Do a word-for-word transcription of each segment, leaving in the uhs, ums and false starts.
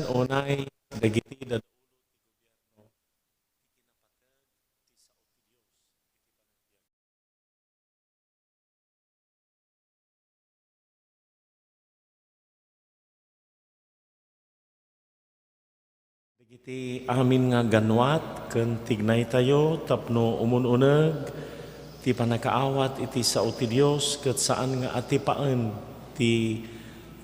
unay dagiti dadaolo ti gobyerno ti kinapateg ti sao ti Dios iti panagbiag. Dagiti amin nga ganwat ken tignaytayo tapno umun-uneg ti pannakaawat iti sao ti Dios ket saan nga atipaen ti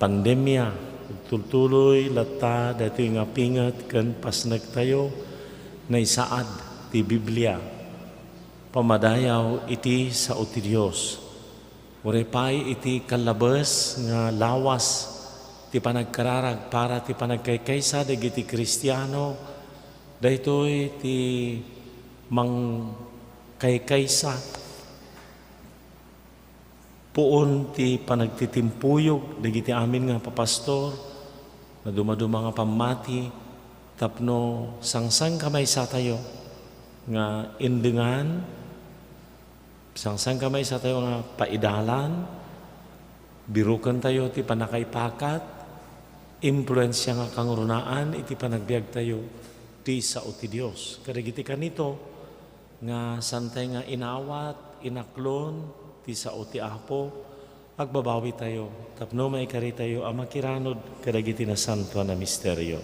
pandemia. Agtultuloy latta daytoy nga pinget ken pasnektayo, naisaad ti Biblia. Pammadayaw iti sao ti Dios. Uray pay iti kallabes nga lawas ti panagkararag para ti panagkaykaysa dagiti Kristiano, daytoy ti mangkaykaysa. Puon ti panagtitimpuyog dagiti amin nga papastor, nga dumaduma nga pammati, tapno sangsankamaysa tayo nga indengan, sangsankamaysa tayo nga paidalan, biruken tayo ti pannakaipakat, impluensia nga kangrunaan iti panagbiag tayo ti sao ti Dios. Kadagiti kanito, nga santay nga inawat, inaklon ti sao ti Apo, agbabawi tayo tapno maikari tayo a makiranod kadagiti nasantoan a misterio.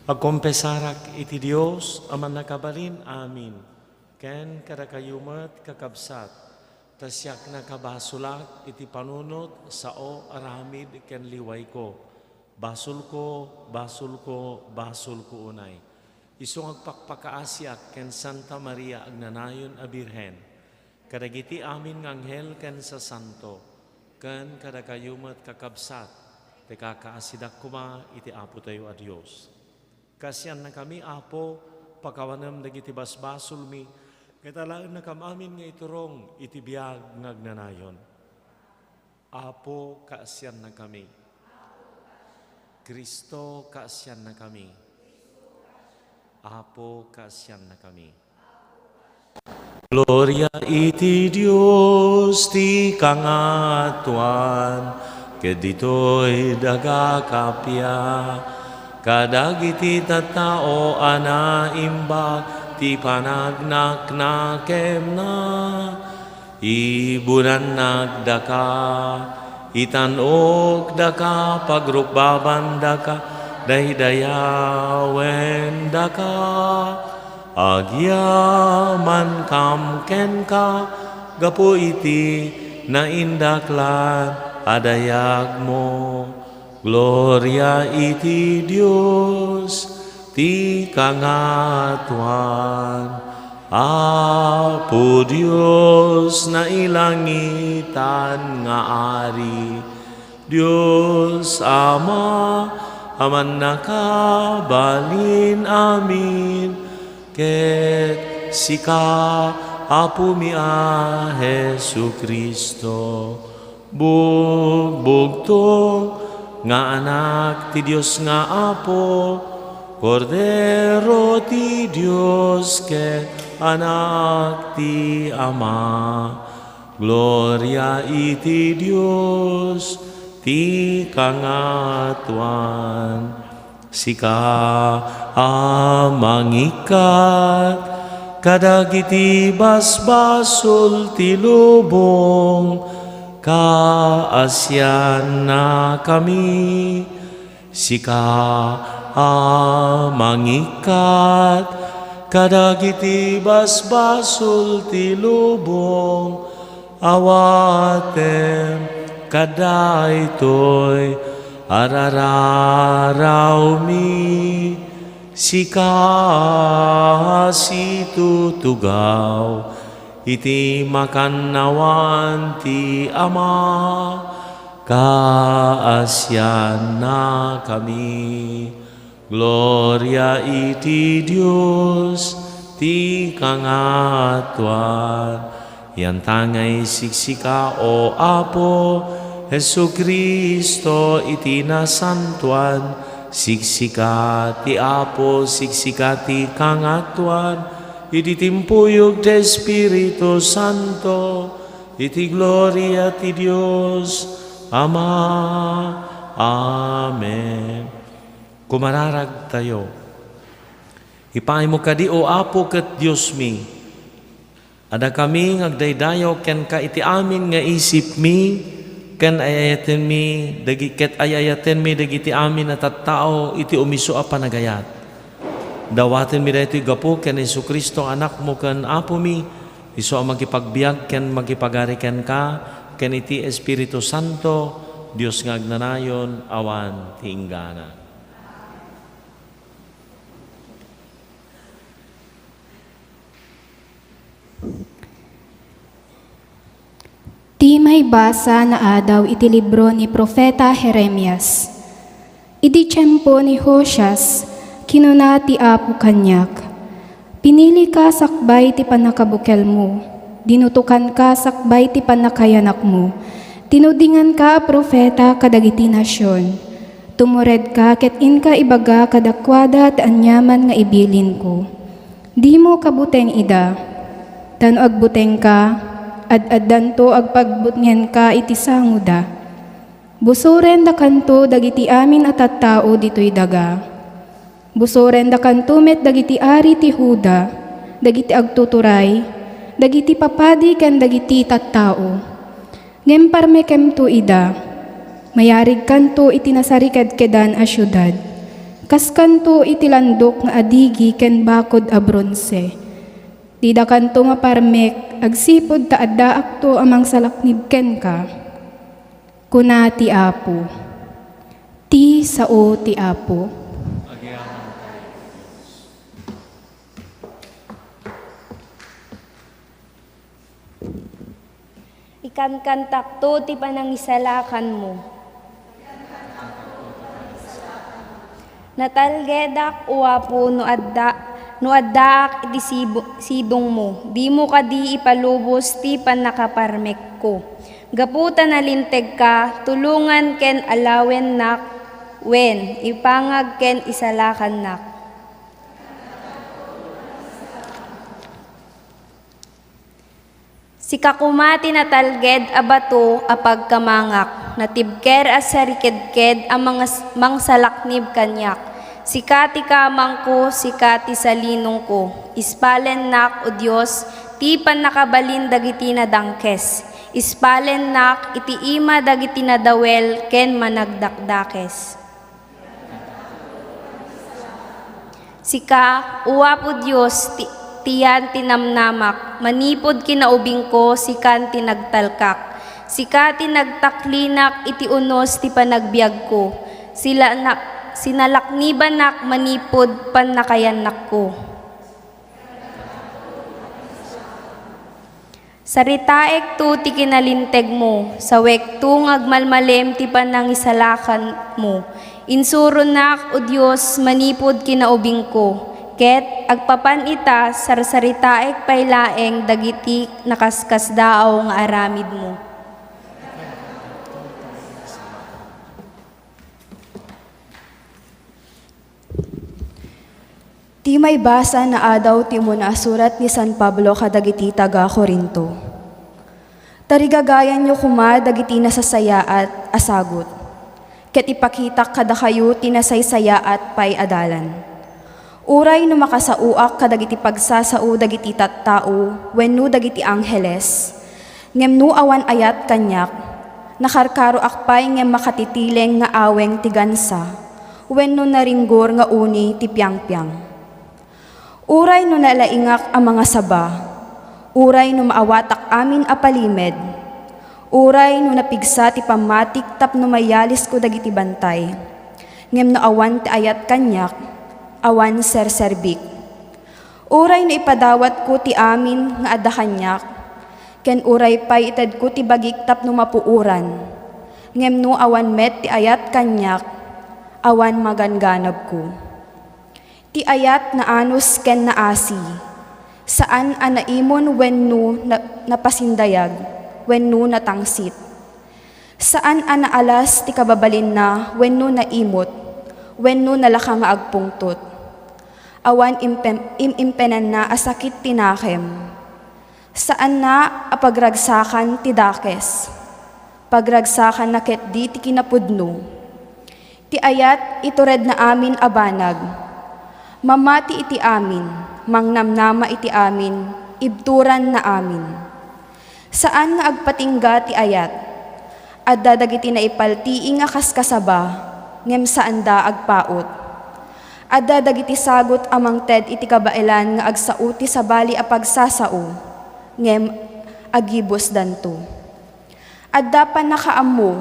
Agkompesarak iti Dios a mannakabalin amin, ken kadakayo met, kakabsat, ta siak nakabasolak iti panunot, sao, aramid, ken liwayko. Basolko, basolko, basolko unay. Isu nga agpakpakaasiak ken Santa Maria agnanayon a Birhen, kadagiti amin nga anghel ken sasanto, ken kadakayo met, kakabsat, ti kakaasidak koma iti Apotayo a Dios. Kaasiannakami, Apo, pakawanem dagiti basbasolmi, ket alaennakam amin nga iturong iti biag nga agnanayon. Apo, kaasiannakami. Cristo, kaasiannakami. Apo, kaasiannakami. Gloria iti Dios ti kangatoan, ket ditoy dagakappia kadagiti tattao a naimbag ti panagnaknakemna. Ibunannak daka, itan-ok daka, pagrukbaban daka, daydayawendaka. Agyamankam kenka gapu iti naindaklan a dayagmo. Gloria iti Dios ti kangatoan. Apo Dios, nailangitan nga Ari, Dios Ama a mannakabalin amin, ket sika, Apomi a Jesu-Cristo, bugbugtong nga Anak ti Dios nga Apo, Kordero ti Dios ket Anak ti Ama. Gloria iti Dios ti kangatoan. Sika a mangikkat kadagiti basbasol ti lubong, kaasiannakami. Sika a mangikkat kadagiti basbasol ti lubong, awatem kadaytoy a rararawmi. Sika a situtugaw iti makannawan ti Ama, kaasiannakami. Gloria iti Dios ti kangatoan. Yantangay siksika, O Apo Jesu-Cristo, iti nasantoan. Siksika ti Apo, siksika ti kangatoan, iti timpuyog ti Espiritu Santo, iti gloria ti Dios Ama, Amen. Kumararagtayo. Ipaaymo kadi, O Apo, ket Diosmi, a dakami nga agdaydayaw kenka iti amin nga isipmi, ken ay-ayatenmi dagi-, ket ay-ayatenmi dagiti amin a tattao iti umiso a panagayat. Dawatenmi daytoy gapu ken Jesu-Cristo, Anakmo ken Apomi, isu a makipagbiag ken makipagari kenka, ken iti Espiritu Santo, Dios nga agnanayon, awan ti inggana. Ti maibasa naadaw iti libro ni Profeta Jeremias. Idi tiempo ni Josias, kinuna ti Apo kaniak, "Pinilika sakbay ti pannakabukelmo, dinutokanka sakbay ti pannakayanakmo, tinudinganka a profeta kadagiti nasion. Tumuredka ket inka ibaga kadakuada ti aniaman nga ibilinko." Dimo kabuteng ida, ta no agbutengka, ad-addanto agpagbutengenka iti sangoda. Busorendakanto dagiti amin a tattao ditoy daga. Busorendakanto met dagiti ari ti Juda, dagiti agtuturay, dagiti papadi ken dagiti tattao. Ngem parmekemto ida. Mayarigkanto iti nasarikedkedan a siudad. Kaskanto iti landok nga adigi ken bakod a bronse. Didakanto maparmek agsipud ta addaakto a mangsalaknib kenka, kuna ti Apo. Ti sao ti Apo. Ikankantakto ti panangisalakanmo. Natalgedak, O Apo, no adda, no addaak iti sibu-, sidongmo. Dimo kadi ipalubos ti pannakaparmekko. Gapu ta nalintegka, tulongan ken alawennak, wen, ipangag ken isalakannak. Sika koma ti natalged a bato a pagkamangak, natibker a sarikedked a mangas-, mangsalaknib kaniak. Sika ti kamangko, sika ti salinongko. Ispalennak, O Dios, ti pannakabalin dagiti nadangkes. Ispalennak iti ima dagiti nadawel ken managdakdakes. Sika, O Apo Dios, ti, ti yan ti namnamak, manipud kinaubingko, sikan ti nagtalkak. Sika ti nagtaklinak iti unos ti panagbiagko. Sila na, sinalaknibanak manipud pannakayannakko. Saritaekto ti kinalintegmo, sawekto nga agmalmalem ti panangisalakanmo. Insuronak, O Dios, manipud kinaubingko, ket agpapan ita, sarsaritaek pay laeng dagiti nakaskasdaaw nga aramidmo. Ti maibasa naadaw ti umuna a surat ni San Pablo kadagiti taga-Corinto. Tarigagayanyo koma dagiti nasasayaat a sagut, ket ipakitak kadakayo ti nasaysayaat pay a dalan. Uray no makasaoak kadagiti pagsasao dagiti tattao wenno dagiti angheles, ngem no awan ayat kaniak, nakarkaroak pay ngem makatitileng nga aweng ti gansa, wenno naringgor nga uni ti piangpiang. Uray no nalaingak a mangasaba, uray no maawatak amin a palimed, uray no napigsa ti pammatik tapno mayalisko dagiti bantay, ngem no awan ti ayat kaniak, awan serserbik. Uray no ipadawatko ti amin nga adda kaniak, ken uray pay itedko ti bagik tapno mapuoran, ngem no awan met ti ayat kaniak, awan magangganabko. Ti ayat naanus ken naasi, saan a naimon wenno na-, napasindayag wenno natangsit. Saan a naalas ti kababalinna wenno naimot wenno nalaka nga agpungtot. Awan impem-, im-, impenanna a sakit ti nakem. Saanna a pagragsakan ti dakes. Pagragsakanna ketdi ti kinapudno. Ti ayat, ituredna amin a banag. Mamati iti amin, mangnamnama iti amin, ibturanna amin. Saan nga agpatingga ti ayat. Adda dagiti naipaltiing a kas kasaba, ngem saanda agpaut. Adda dagiti sagut a mangted iti kabaelan nga agsao ti sabali a pagsasao, ngem agibusdanto. Adda pannakaammo,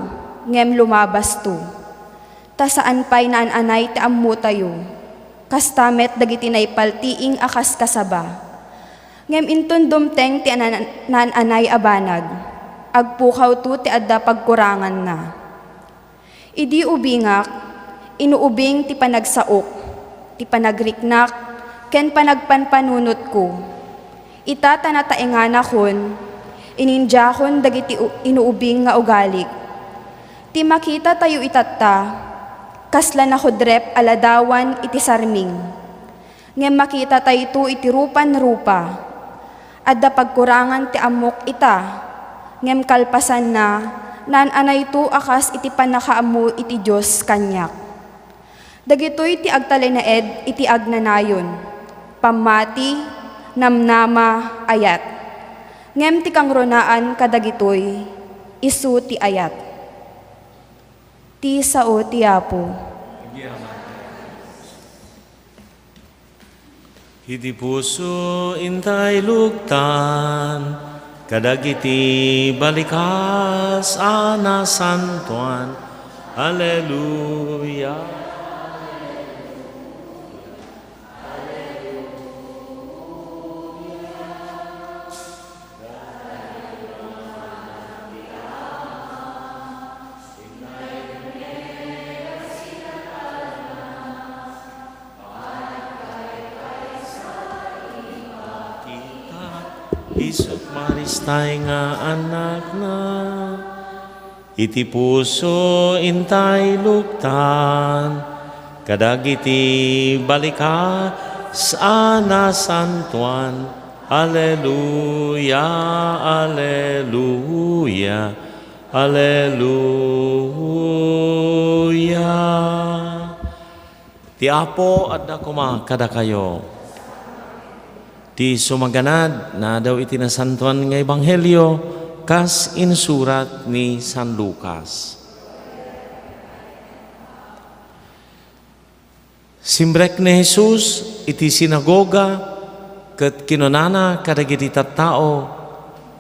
ngem lumabasto. Ta saan pay naan-anay ti ammotayo. Kasta met dagiti naipaltiing a kas kasaba. Ngem inton dumteng ti anan-, naan-anay a banag, agpukawto ti adda pagkuranganna. Idi ubingak, inuubing ti panagsaok, ti panagriknak, ken panagpanpanunotko. Ita ta nataenganakon, inindiakon dagiti u-, inuubing nga ugalik. Ti makitatayo itatta, kasla nakudrep a ladawan iti sarming. Ngem makitatayto iti rupan-rupa. Adda pagkurangan ti ammok ita, ngem kalpasanna, naan-anayto a kas iti pannakaammo iti Dios kaniak. Dagitoy ti agtalinaed iti agnanayon, pammati, namnama, ayat. Ngem ti kangrunaan kadagitoy, isu ti ayat. Ti sao ti Apo. Iti puso intay luktan, kadagiti balikas a nasantoan. Alleluia. Isut' Maristay nga Anakna. Iti puso intay luktan, kadagiti balikas a nasantoan. Alleluia, alleluia, alleluia. Ti Apo adda koma kadakayo. Ti sumaganad, naadaw iti Nasantoan nga Ebanghelio, kas insurat ni San Lucas. Simrek ni Jesus iti sinagoga, ket kinunana kadagiti tattao,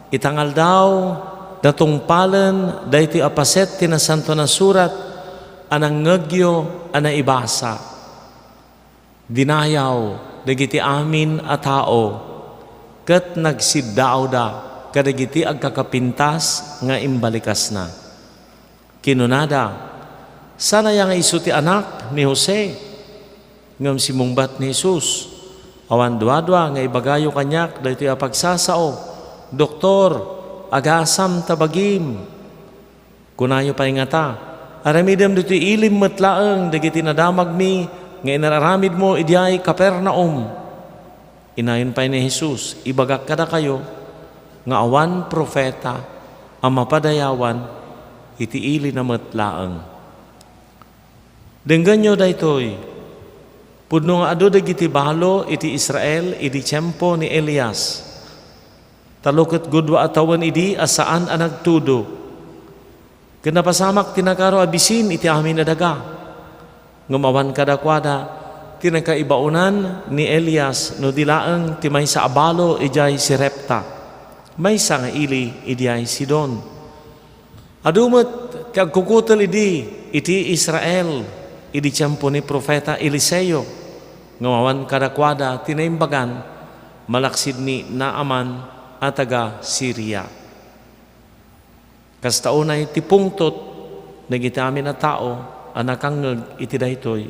"Ita nga aldaw, natungpalen daytoy a paset ti Nasantoan a Surat a nangngegyo a naibasa." Dinayaw dagiti amin a tao ket nagsiddaawda kadagiti agkakapintas nga imbalikasna. Kinunada, "Saan aya nga isu ti anak ni Jose?" Ngem simmungbat ni Jesus, "Awan duadua nga ibagayo kaniak daytoy a pagsasao, 'Doktor, agasam ta bagim.' Kunayo pay ngata, 'Aramidem ditoy ilim met laeng dagiti nadamagmi nga inar-aramidmo idiay Capernaum.'" Inayon pay ni Jesus, "Ibagak kadakayo nga awan profeta a mapadayawan iti ilina met laeng." Denggenyo daytoy. Pudno nga adu dagiti balo iti Israel idi tiempo ni Elias. Talo ket gudua a tawen idi a saan a nagtudo. Ket napasamak ti nakaro a bisin iti amin a daga. Ngem awan kadakuada ti nakaibaonan ni Elias no di laeng ti maysa a balo idiay Sarepta, maysa nga ili idiay Sidon. Adu met ti agkukutel idi iti Israel idi tiempo ni profeta Eliseo, ngem awan kadakuada ti naimbagan malaksid ni Naaman a taga Siria. Kasta unay ti pungtot dagiti amin a tao a nakangngeg iti daytoy.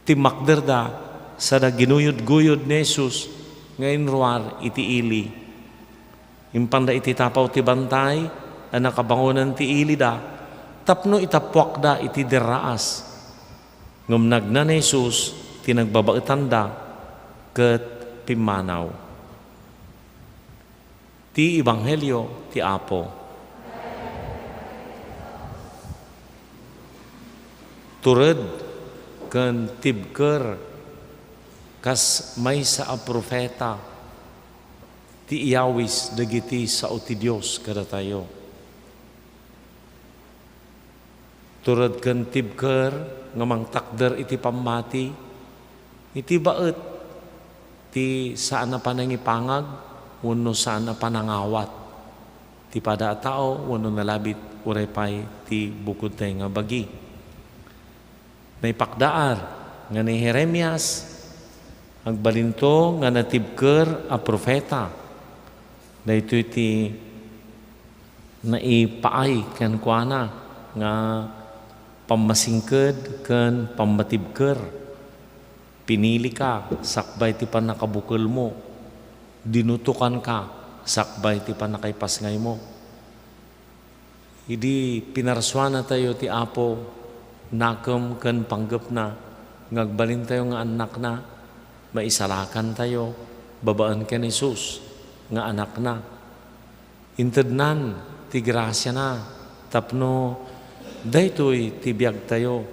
Timmakderda sada ginuyod-guyod ni Jesus nga inruar iti ili. Impanda iti tapaw ti bantay a nakabangonan ti ilida tapno itappuakda iti derraas. Ngem nagna ni Jesus ti nagbabaetanda ket pimmanaw. Ti Ebanghelio ti Apo. Tured ken tibker kas maysa a profeta ti iyawis dagiti sao ti Dios kadatayo. Tured ken tibker nga mangtakder iti pammati, iti baet ti saan a panangipangag wenno saan a panangawat ti pada a tao wenno nalabit uray pay ti bukodtayo nga bagi. Naipakdaar nga ni Jeremias, agbalinto nga natibker a profeta. Daytoy ti naipaay kenkuana nga pammasingked ken pammatibker. Pinilika sakbay ti pannakabukelmo. Dinutokanka sakbay ti pannakaipasngaymo. Idi pinarsuanatayo ti Apo, nakem ken panggepna nga agbalintayo nga annakna, maisalakantayo babaen ken Jesus nga Anakna. Intednan ti grasiana tapno daytoy ti biagtayo.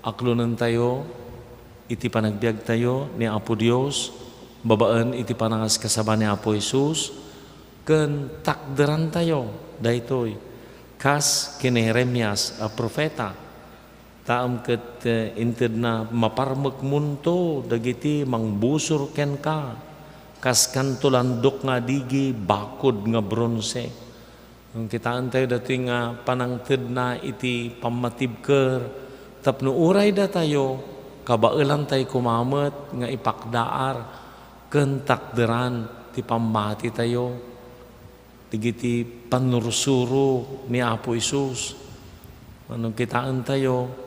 Aklonentayo iti panagbiagtayo ni Apo Dios babaen iti panangaskasaba ni Apo Jesus, ken takderantayo daytoy kas ken ni Jeremias a profeta. Taem ket, eh, intedna maparmekmonto dagiti mangbusor kenka, kas kanto landok nga adigi bakod nga bronse. Ngem kitaentayo datoy nga panangtedna iti pammatibker tapno uray datayo, kabaelantay koma met nga ipakdaar ken takderan ti pammatitayo dagiti pannursuro ni Apo Jesus. Ano, kitaentayo,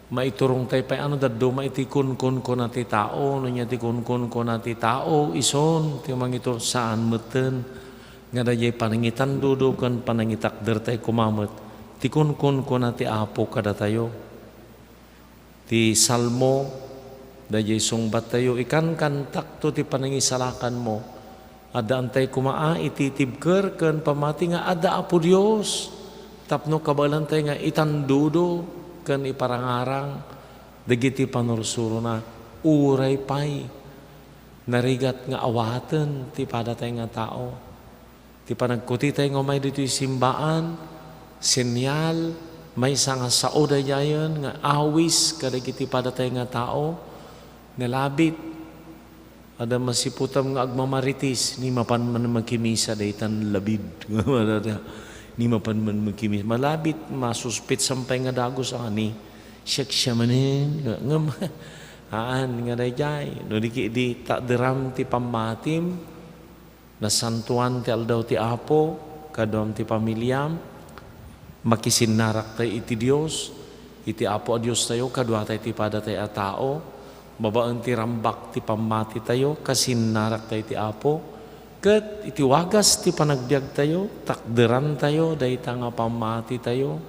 maiturongtay pay ano dadduma iti kunkunkuna ti tao. No nia ti kunkunkuna ti tao, ison ti mangitur-, saan metten nga daydiay panangitandudo ken panangitakdertay koma met ti kunkunkuna ti Apo kadatayo. Ti Salmo, daydiay sungbattayo, ikankantakto ti panangisalakanmo. Addaantay koma a iti tibker ken pammati nga adda Apo Dios tapno kabaelantay nga itandudo ken iparangarang dagiti panursurona, uray pay narigat nga awaten ti padatay nga tao. Ti panagkutitay nga umay ditoy simbaan, senyal, maysa nga sao daydiayen nga awis kadagiti padatay nga tao, nalabit. Adda masiputam nga agmamarites, ni mapan man makimisa daytan labid. Ni mapan man makimisa. Malabit, masuspetsan pay nga dagus, ani, siak siya manen. Ngem, aan nga daydiay. No di ki-, di takderam ti pammatim, nasantoan ti aldaw ti Apo, kaduam ti pamiliam, makisinnaraktayo iti Dios, iti Apo a Diostayo, kaduatay ti padatay a tao, babaen ti rambak ti pammatitayo, kasinnaraktayo iti Apo, ket iti wagas ti panagbiagtayo, takderantayo dayta nga pammatitayo.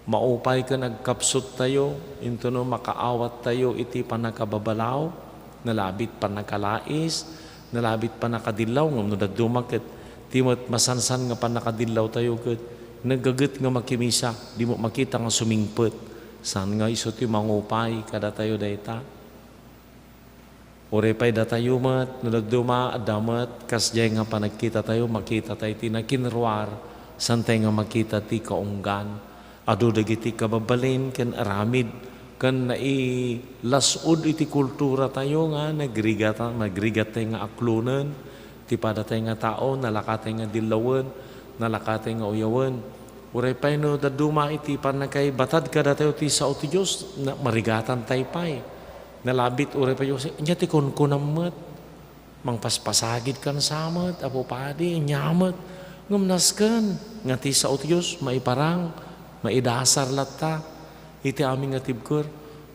Maupay ken agkapsuttayo, intono makaawattayo iti pannakababalaw, nalabit pannakalais, nalabit pannakadillaw, ngem no dadduma ket ti met masansan nga pannakadillawtayo ket nagaget nga makimisa, dimo makita nga sumingpet. Saan nga isu ti mangupay kadatayo dayta? Uray pay datayo met, no dadduma, adda met, kasdiay nga panagkitatayo, makitatayo ti nakinruar, saantay nga makita ti kaunggan. Adu dagiti kababalin ken aramid, ken nailas-ud iti kulturatayo nga nagrigata-, nagrigattay nga aklonen ti padatay nga tao, nalakatay nga dillawen, nalakatay nga uyawen. Uray pay no dadduma iti pannakaibatad kadatayo ti sao ti Dios, na-, marigatantay pay. Nalabit uray pay, ania ti kunkunam met? Mangpaspasagidkan sa met, Apo Padi, ania met? Ngem nasken nga ti sao ti Dios maiparang, maidasar latta iti amin nga tibker.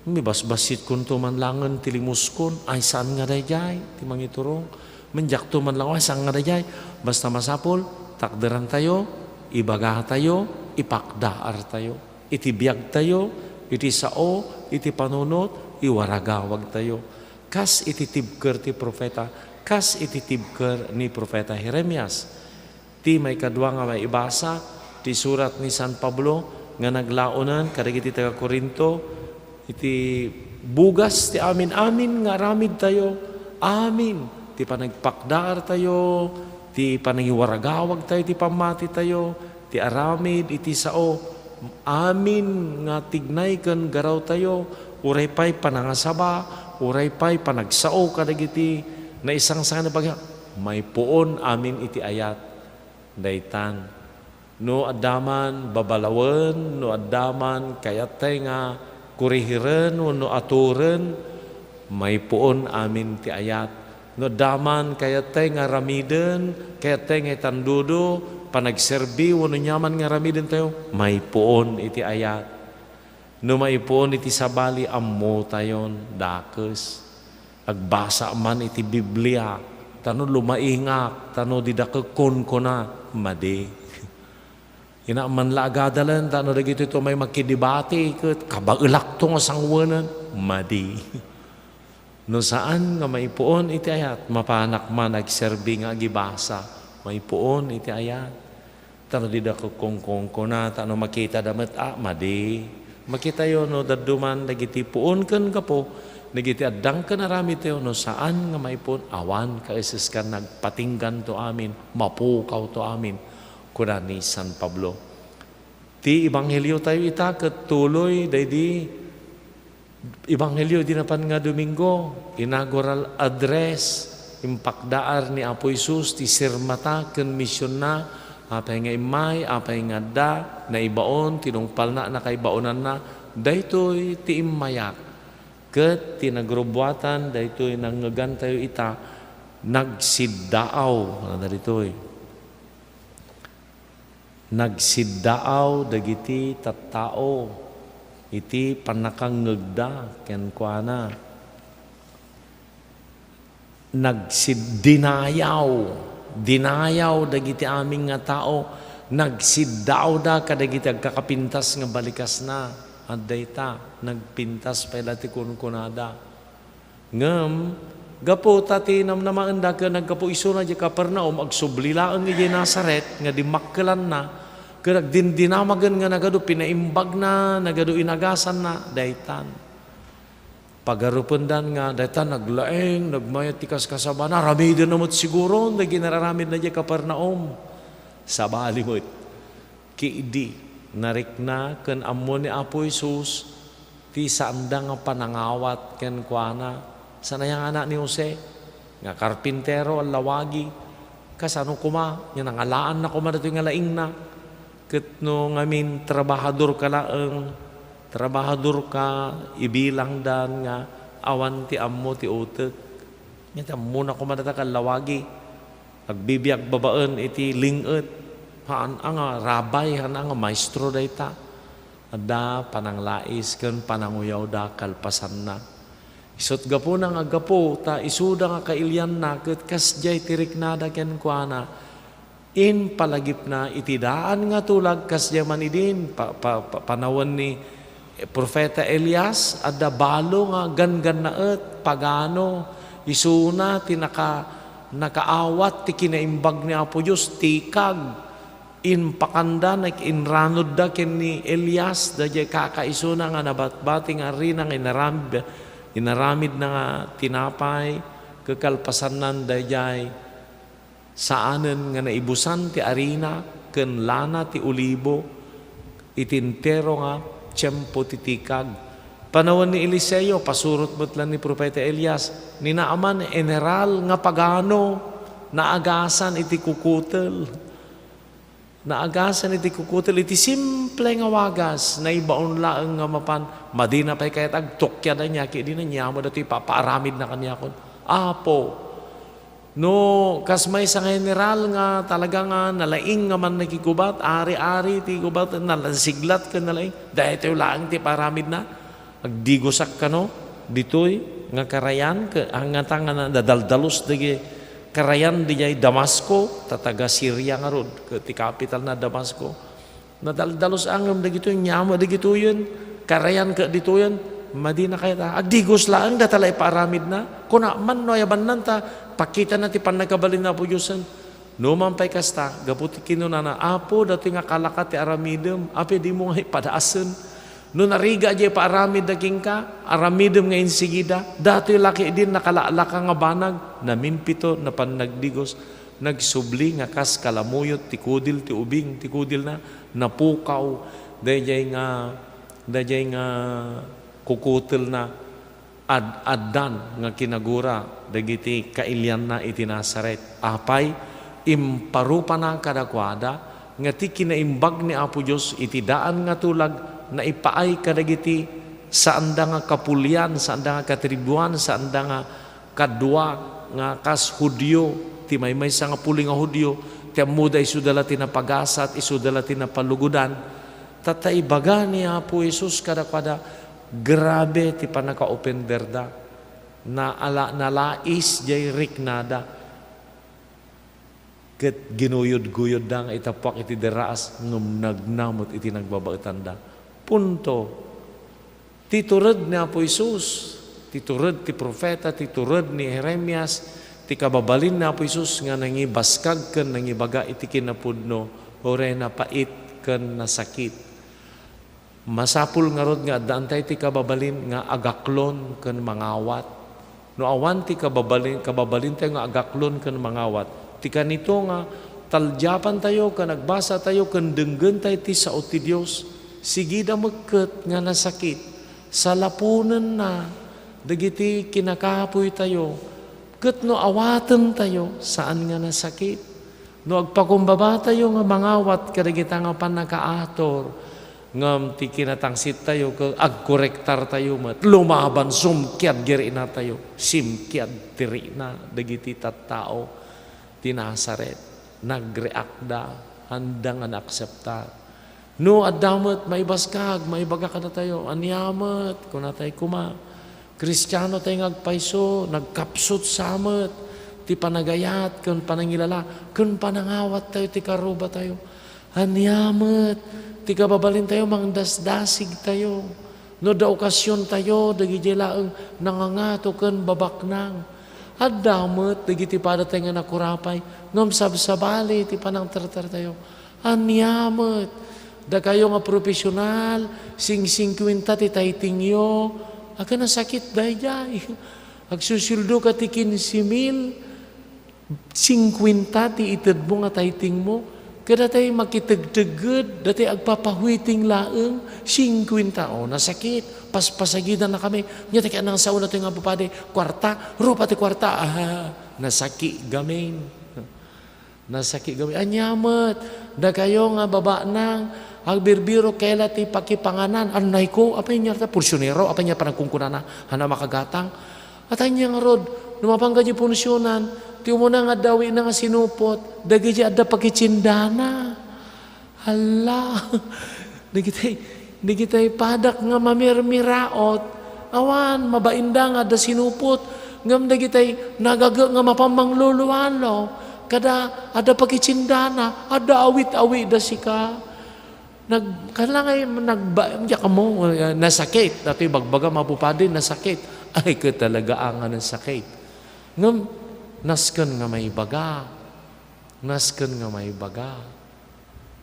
Mibasbassitkonto man langen ti limuskon, ay saan nga daydiay ti mangiturong. Mandiakto man lang, ay saan nga daydiay. Basta masapul, takderantayo, ibagatayo, ipakdaartayo. Iti biagtayo, iti sao, iti panunot, iwaragawagtayo. Kas iti tibker ti profeta, kas iti tibker ni Profeta Jeremias. Ti maikadua nga maibasa, ti surat ni San Pablo nga naglaonen kadagiti taga-Corinto, Iti bugas ti amin-amin nga aramidtayo, amin ti panagpakdaartayo, ti panangiwaragawagtayo, ti pammatitayo, ti aramid iti sao, amin nga tignay ken garawtayo, uray pay panangasaba, uray pay panagsao kadagiti naisangsangan a bagay, maipuon amin iti ayat. Daytan. No adda man babalawen, no adda man kayattay nga kurihiren wenno aturen, maipuon amin ti ayat. No adda man kayattay nga aramiden, kayattay nga itandudo, panagserbi wenno aniaman nga aramidentayo, maipuon iti ayat. No maipuon iti sabali, ammotayon, dakes. Agbasa man iti Biblia, ta no lumaingak, ta no dida kunkunana, madi. Ina man la agadalen, ta no dagitoy to may makidibati, ket kabaelakto nga sangwenen, madi. No saan nga maipuon iti ayat, mapanak man agserbi nga agibasa, maipuon iti ayat. Ta no dida kunkunkuna, ta no makitada met, a, madi. Makitayo no dadduma dagiti puon ken gapu, dagiti addang ken aramidtayo, no saan nga maipuon, awan kaeseskan, nagpatingganto amin, mapukawto amin, kuna ni San Pablo. Ti ebangheliotayo ita ket tuloy daydi ebanghelio idi napan nga Domingo, inaugural address, impakdaar ni Apo Jesus ti sirmata ken misionna, apay nga immay, apay nga adda, naibaon, tinungpalna a nakaibaonanna, daytoy ti immayak. Ket ti nagrubbuatan, daytoy nangngegantayo ita, nagsiddaaw, ano ditoy? Nagsiddaaw dagiti tattao iti pannakangngegda kenkuana. Nagsid-, dinayaw, dinayaw dagiti amin nga tao, nagsiddaawda kadagiti agkakapintas nga balikasna. Adda ita, nagpintas pay la ti kunkunada. Ngem, gapu ta ti namnamaenda ken naggapu isuna idiay Capernaum, agsubli laeng idiay Nazaret nga dimmakkelanna, ken agdindinamagen nga nagadu pinaimbagna, nagadu inagasanna, daytan. Pagarupendan nga, daytan naglaing, nagmayat ti kaskasabana, aramidenna met siguro dagiti nararamidna idiay Capernaum. Sabali met. Ket idi narikna ken ammo ni Apo Jesus ti saanda nga panangawat kenkuana, saan aya nga anak ni Jose, nga karpintero, allawagi, kasano koma, nya nangalaanna koma datoy nga laingna. Ket no ngamin trabahadorka laeng, trabahadorka, ibilangdan nga awan ti ammo ti utek. Nya ti ammona koma data kallawagi. Agbibiag babaen iti ling-et, haan a nga rabay, haan a nga maestro dayta. Adda pananglais ken pananguyawda kalpasanna. Isut' gapuna nga gapu ta isuda nga kailianna ket kasdiay ti riknada kenkuana, impalagipna iti daan nga tulag kasdiay man idin pa-, pa-, pa-, panawen ni Profeta Elias, adda balo nga ganggannaet, pagano, isuna ti naka-, nakaawat ti kinaimbag ni Apo Dios, tikag. Impakanda, nag-, inranudda ken ni Elias, daydiay kakaisuna nga nabatbati nga arina nga inaram-, inaramidna nga tinapay, kakalpasanna daydiay saanen nga naibusan ti arina ken lana ti olibo iti entero nga tiempo ti tikag. Panawen ni Eliseo, pasurot met la ni Profeta Elias, ni Naaman, general nga pagano, naagasan iti kukutel. Naagasan iti kukutel, iti simple nga wagas, naibaon laeng nga mapan, madina pay kayat agtukiad a niaki dina, niamo datoy ipapaaramidna kaniakon. Apo, no kas maysa nga general nga talaga nga nalaing nga mannakigubat, ari-ari ti gubat, nalasiglat ken nalaing, daytoy laeng ti paaramidna. Agdigosak kano ditoy nga karayan, ke-, angata nga nadadaldalos dagiti karayan diay Damasco, ta taga Siria ngarud, ket ti kapitalna Damasco. Nadaldalos angem dagitoy, niamo dagitoyen, karayan ket ditoyen, madina kayat a, agdigos laeng data la ipaaramidna. Kuna man no aya bannan ta, pakitana ti pannakabalin ni Apo Diosen. No man pay kasta, gapu ti kinunana, Apo, datoy nga kalaka ti aramidem, apay dimo nga ipadasen? No narigat diay paaramidda kenka, aramidem nga insigida, datoy la ketdin nakalaklaka nga banag, namimpito, napannagdigos, nagsubli nga kas kalamuyot ti kudil ti ubing, ti kudilna, napukaw, daydiay nga, daydiay nga kukutelna, ad-addan nga kinagura dagiti kailianna iti Nazaret. Apay, imparupana kadakuada nga ti kinaimbag ni Apo Dios iti daan nga tulag naipaay kadagiti saanda nga kapulian, saanda nga katribuan, saanda nga kadua nga kas Judio, ti maymaysa nga puli nga Judio, ti ammoda isuda la ti napagasat, isuda la ti napalugodan. Tatta ibaga ni Apo Jesus kadakuada, grabe ti pannakaopenderda. Naala-, nalais jay riknada. Ket ginuyod-guyodda nga itappuak iti deraas, ngem nagna met iti nagbabaetanda. Punto. Ti tured ni Apo Jesus, ti tured ti profeta, ti tured ni Jeremias, ti kababalin ni Apo Jesus nga nangibaskag ken nangibaga iti kinapudno, uray napait ken nasakit. Masapul ngarud nga addaan tayo ti kababalin nga agaklon ken mangawat. No awan ti kababalin, kababalin tayo nga agaklon ken mangawat, ti kanito nga taldiapan tayo ken agbasa tayo ken denggen tayo ti sao ti Dios, sigida mekket nga nasakit. Salaponenna dagiti kinakapuy tayo, ket no awaten tayo, saan nga nasakit. No agpakumbaba tayo nga mangawat kadagita nga pannakaatur, ngem ti kinatangsit tayo ket agkorektar tayo met, lumaban, sumkiad gari na tayo, simkiad ti rikna dagiti tattao ti Nazaret. Nagreakda, haanda nga naakseptar. No adda met maibaskag, maibaga kadatayo, "Ania met?" kunatayo koma. Kristiano tayo nga agpayso, nagkapsut sa met ti panagayat ken panangilala ken panangawat tayo ti karruba tayo. Ania met ti kababalin tayo, mangdasdasig tayo. No adda okasion tayo, dagidiay laeng nangangato ken babaknang. Adda met dagiti pada tayo nga nakurapay, ngem sabsabali ti panangterter tayo. Ania met? Dakayo nga profesional, sing-singkuenta ti tithingyo. Aga nasakit daydiay. Agsusueldo ka ti kinse mil, singkuenta ti itedmo nga tithingmo. Kada tay makitegtegged, datay agpapahuiting laeng, singkuenta. O, nasakit. Paspasagidan na kami. Nya ti kaya nang sao na ti nga pupadi, kuarta, rupa ti kuarta. Ah, nasakit gamin. Nasakit gamin. Ania met, dakayo nga babaknang, agbirbiro kayla ti pakipanganan. Anay ko, apay niya ta, punsyonero, apay niya panagkunkunana, hana makagatang. At ania ngarud, no mapanka di punsyonan, ti umuna nga adda awitna nga sinupot, dagiti adda pakitsindana. Hala! Dagitay, dagitay padak nga mamirmiraot, awan, mabainda nga adda sinupot, ngem dagitay nagaga nga mapammanglulualo, kada adda pakitsindana, adda awit-awitda sika. Nag-, kailangan nagba-, diak mo, eh, nasakit. Datoy bagbaga, mapupadi, nasakit. Ay, ket talaga nga nasakit. Ngem, nasken nga maibaga. Nasken nga maibaga.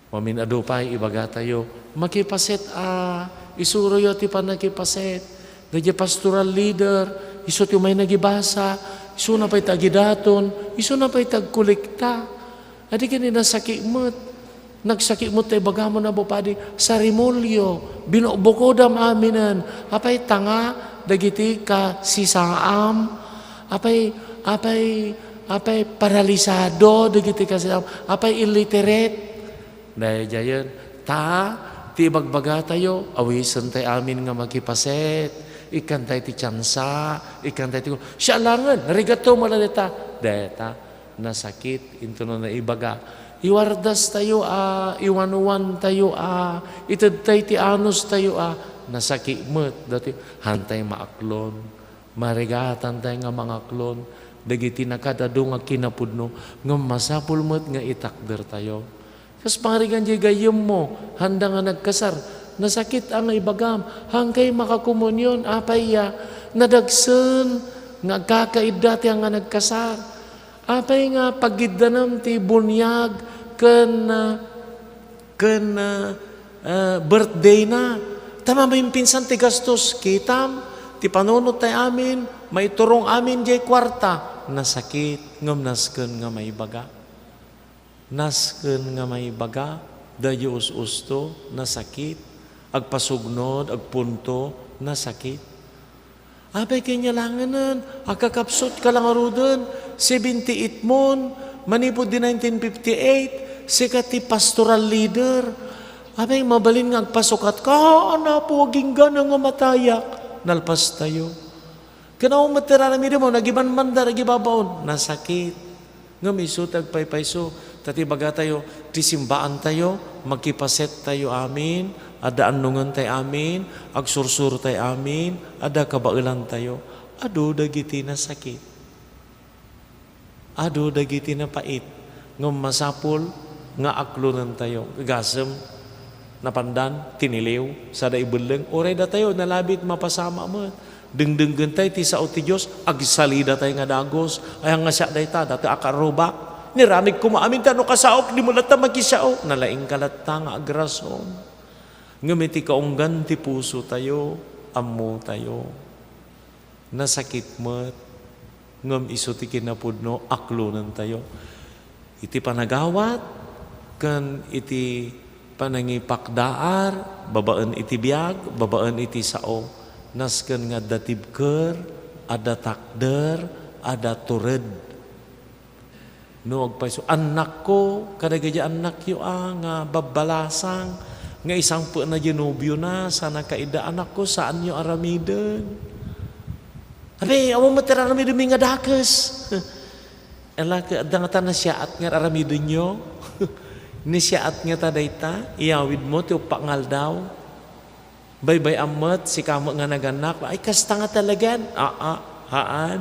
Mamin-adu pay, ibagatayo, makipaset a, isuroyo ti pannakipaset. Daydiay pastoral leader, isu ti umay nagibasa, isuna pay ti agidaton, isuna pay ti agkolekta. Adi ken ni nasakit met. Nagsakit met ta ibagam, Apo Padi, sarimulyo, binukbukodam aminen. Apay tanga dagiti kasisaam? Apay, apay, apay paralisado dagiti kasisaam? Apay illiterate? Daydiayen, ta, ti ibagbagatayo, awisentay amin nga makipaset. Ikkantay ti tiansa, ikkantay ti, siya langen, rigatto mo na deta. Deta, nasakit, into no naibaga. Iwardastayo a, iwanwantayo a, itedtay ti anustayo a, nasakit met, dati, hantay maaklon. Marigatantay nga mangaklon dagiti nakadadu nga kinapudno, ngem masapul met nga itakdertayo. Kas pangarigan diay gayyemmo, handa nga nagkasar, nasakit a nga ibagam, hankay makakomunion, apay ya, nadagsen nga agkakaidda ti nga nagkasar. Apay nga pagiddanem ti buniag ken, ah, ken, ah, ah, birthday na. Ta mamimpinsan ti gastos, kitam, ti panunot tay amin, maiturong amin jay kuarta. Nasakit, ngem nasken nga maibaga. Nasken nga maibaga, daydi us-usto, nasakit. Agpasugnod, agpunto, nasakit. Apay ket nia laengen, agkakapsutka la ngaruden, seventy-eight mon, manipud di nineteen fifty-eight, sika ti pastoral leader. Apay mabalin nga agpasukatka, "Haan, Apo, agingga nga matayak." Nalpastayo. Ken awan met ti raramidem, nagibanbandar, agibabaon, nasakit. Ngem isu ti agpaypayso, ta ti ibagatayo, ti simbaantayo, makipasettayo amin, adda annongentayo amin, agsursurtayo amin, adda kabaelantayo. Adu dagiti nasakit. Adu dagiti napait. Ngem masapul nga aklonentayo. Gasem, napandan, tiniliw, sada ibelleng, uray datayo, nalabit, mapasama met. Dengdenggen tay ti sao ti Dios, agsalida tay nga dagus. Ay, nga siak dayta, dati a karrubak. Niramig koma amin ta no kasaok, di mo latta makisao. Nalaingka latta nga agrason. Ngem iti kaunggan ti puso tayo, ammo tayo. Nasakit met, ngem isu ti kinapudno, aklonentayo. Iti panagawat, ken iti panangipakdaar, babaen iti biag, babaen iti sao, nasken nga adda tibker, adda takder, adda tured. No agpayso, annakko, kadagiti annakyo a, nga babbalasang, nga isangpetna diay nobiona, sana kaida, annakko, saanyo aramiden. Abi, awan met ti aramidem nga dakes. Ala, adda ngata nasiaat nga aramidenyo? Nasiaat ngata dayta? Iyawidmo ti uppat nga aldaw? Baybay-am met, sika met nga nagannak. Ay, kasta nga talagan. Aa, haan.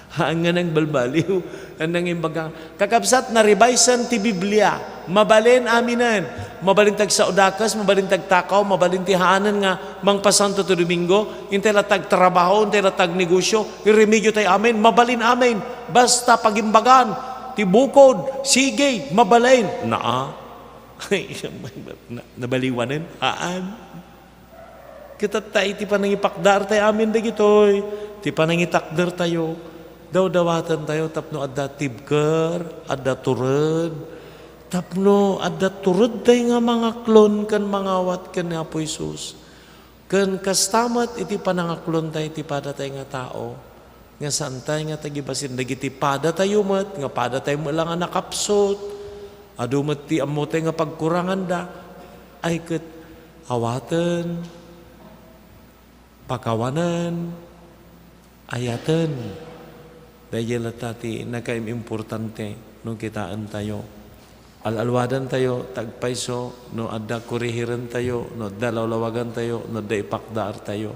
Haan nga nangbalbaliw. Haan nga imbaga. Kakabsat, na-revise-an ti Biblia. Mabalin aminen. Mabalin ti agsao dakes, mabalin ti agtakaw, mabalin ti haanen nga mangpasanto ti Domingo. Intay latta agtrabaho, intay latta agnegosyo. Iremediotayo amin, mabalin amin. Basta pagimbagan, ti bukod, sige, mabalin. Naa. Na-, nabaliwanen? Haan. Ket tatta iti panangipakdaartayo amin dagitoy, ti panangitakdertayo, dawdawatentayo tapno adda tibker, adda tured, tapno adda turedtay nga mangaklon ken mangawat ken ni Apo Jesus. Ken kasta met iti panangaklontay ti padatay nga tao, nga saantay nga tagibasin dagiti padatayo met, nga padatay met la nga nakapsut, adu met ti ammotay nga pagkuranganda, ay ket awaten, pakawanen, ayaten. Daydiay latta ti nakaim-importante no kitaentayo. Al-alwadantayo, tagpayso, no adda kurihirentayo, no adda lawlawagantayo, no adda ipakdaartayo.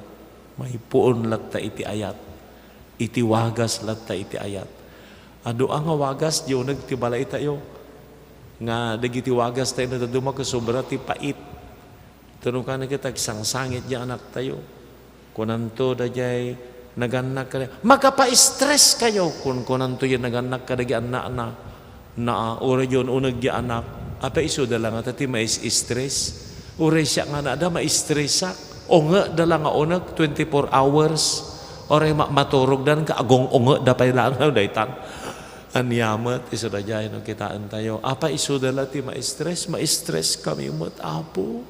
Maipuon latta iti ayat. Iti wagas latta iti ayat. Adu a nga wagas, di uneg ti balaytayo. Nga dagiti wagastayo, no dadduma ket sobra ti pait. Tano ka na ket agsangsangit diay anaktayo. Kunanto daydiay nagannak kada, "Makapa-stress kayo," kun-, kunanto diay nagannak kadagiti annakna. Naa, uray diay un-uneg diay anak, apay isuda la ngata ti mais-stress? Uray siak nga adda, ma-stressak. Ungekda la nga unek, twenty-four hours. Uray ma-, maturogdan ket agung-ungekda pay la nga daytan. Ania met, isuda diay no kitaentayo. Apay isuda la ti ma-stress? Ma-stress kami met, Apo.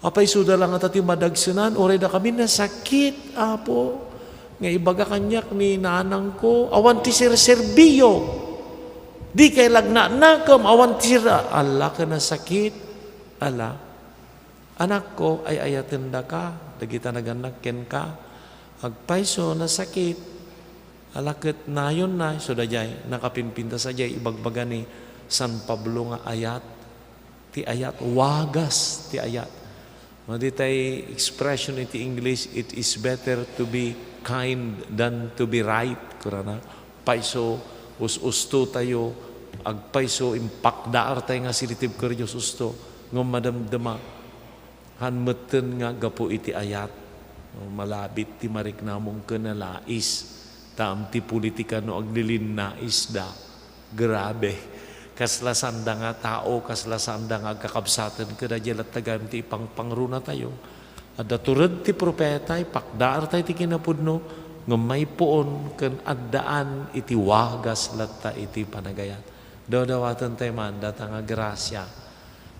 Apay isuda la ngata ti madagsenan, uray dakami nasakit, Apo. Nga ibaga kaniak ni nanangko, awan ti serserbiyo. Dikay la agnanakem, awan ti sir-, ala ket nasakit. Ala. Anakko, ay-ayatendaka, dagita nagannak kenka. Agpayso, nasakit. Ala ket nayonna, isuda diay, nakapimpintas sadiay ibagbaga ni San Pablo nga ayat. Ti ayat, wagas ti ayat. No, ditay expression iti English, "It is better to be kind than to be right," kunana. Payso, us-ustotayo, agpayso, impakdaartay nga sirib ti tibker, Dios usto, ngem madamdama. Haan metten nga gapu iti ayat. No, malabit ti mariknamong ken nalais. Ta am ti politika no aglilinnais da. Grabe. Kasla sanda nga tao, kasla sanda nga agkakabsaten, kadagiay latta gayam ti ipangpangrunatayo. Adda tured ti profeta, ipakdaarta iti kinapudno, ngem maipuon ken addaan iti wagas latta iti panagayat. Dawdawatentayo man data nga grasia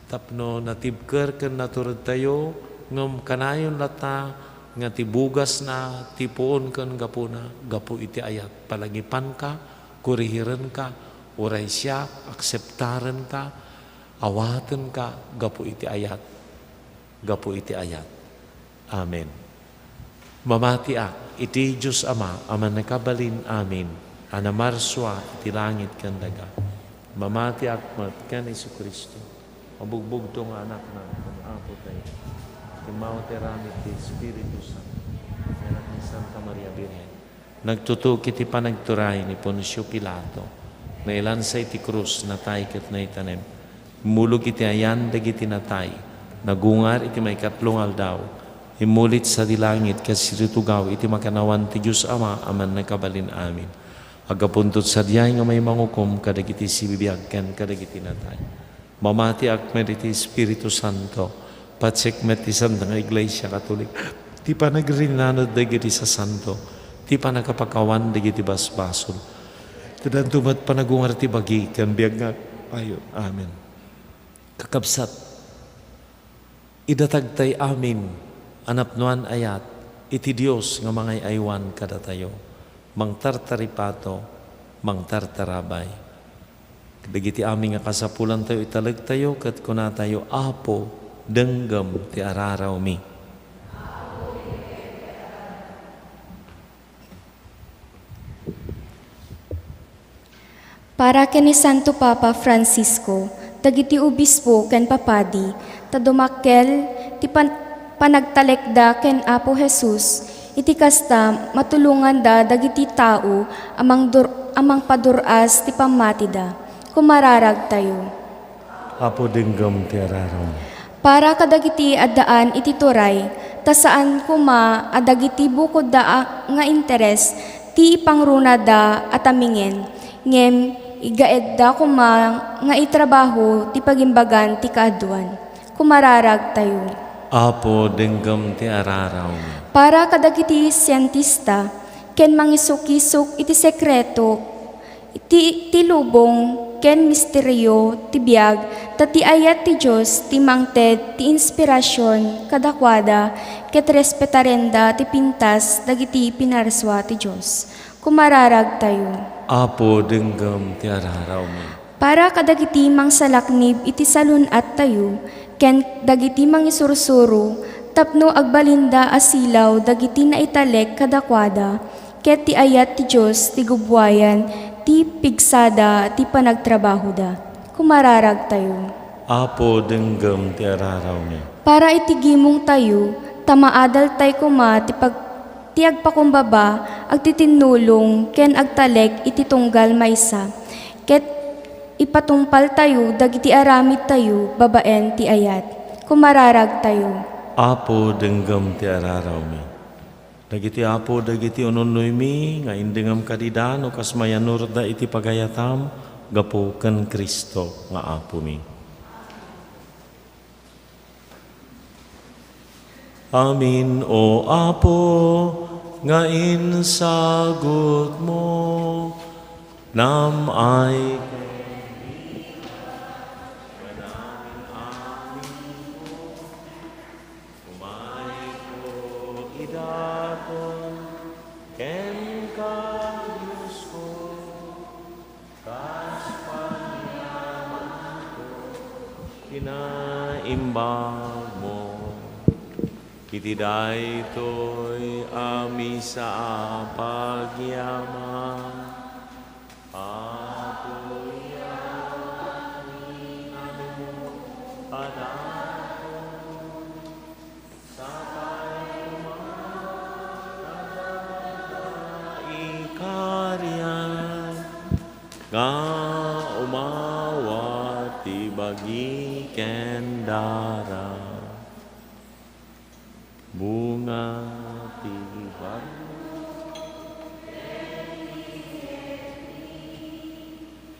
tapno natibker ken naturedtayo, ngem kanayon latta nga ti bugasna ti puon ken gapuna gapu iti ayat. Palangipanka, korihirenka, uray siak, akseptarenka, awatenka gapu iti ayat. Gapu iti ayat. Amen. Mamatiak iti Dios Ama a Mannakabalin-amin a namarsua iti langit ken daga. Mamatiak met ken Jesu-Cristo a bugbugto nga Anakna ken Apotayo. Timmawa ti aramid ti Espiritu Santo, iti anak ni Santa Maria Birhen. Nagtutuok iti panagturay ni Poncio Pilato. Nailansa iti krus, natay ket naitanem. Immulog iti ayan dagiti natay. Nagungar iti maikatlo nga aldaw. Immulit sadi langit ket situtugaw iti makannawan ti Dios Ama a Mannakabalin-amin. Aggapunto sadiay nga maimangukom kadagiti sibibiag ken kadagiti natay. Mamatiak met iti Espiritu Santo, patiek met ti Santa nga Iglesia Katolik, ti panagrinaned dagiti sasanto, ti pannakapakawan dagiti basbasol. Ket addanto met panagungar ti bagi ken biag nga ayo. Amen. Kakabsat, idatagtay amin a napnoan ayat iti Dios nga mangay-aywan kadatayo, mangtartaripato, mangtartarabay. Dagiti amin nga kasapulantayo, italegtayo ket kunatayo, "Apo, denggem ti ararawmi." Para ken ni Santo Papa Francisco, dagiti obispo ken papadi, ta dumakkel ti pan-, panagtalekda ken Apo Jesus, iti kasta, matulonganda dagiti tao a mangdur-, a mangpadur-as ti pammatida. Kumararagtayo. Apo, denggem ti ararawmi. Para kadagiti addaan iti turay, ta saan koma a dagiti bukodda a, nga interes ti ipangrunada a tamingen, ngem igaedda koma nga itrabaho ti pagimbagan ti kaaduan. Kumararagtayo. Apo, denggem ti ararawmi. Para kadagiti sientista ken mangisukisok iti sekreto ti, ti lubong ken misterio ti biag, ta ti ayat ti Dios ti mangted ti inspirasion kadakuada ket respetarenda ti pintas dagiti pinarsua ti Dios. Kumararagtayo. Apo, denggem ti ararawmi. Para kadagiti mangsalaknib iti salun-attayo ken dagiti mangisursuro tapno agbalinda a silaw dagiti naitalek kadakuada, ket ti ayat ti Dios ti gubbuayan ti pigsada ti panagtrabahoda. Kumararagtayo. Apo, denggem ti ararawmi. Para iti gimongtayo, ta maadaltay koma ti pag-, ti agpakumbaba, agtitinnulong, ken agtalek iti tunggal maysa, ket ipatungpaltayo dagiti aramidtayo babaen ti ayat. Kumararagtayo. Apo, denggem ti ararawmi. Dagiti, Apo, dagiti ununnoymi nga indengam kadida no kas mayanuratda iti pagayatam gapu ken Cristo nga Apomi. Amin, O Apo, nga insagutmo, nam-ay ken biag, nga namin-amin. Umayko idaton kenka, Diosko, kas paniamanko, kinaimbagmo. Iti daytoy a misa a pagyaman, Apo, yawan ni Apo, Anak, Sapay koma kadagiti ikarian nga umawat ti bagi ken dara. Bunga ti bag-,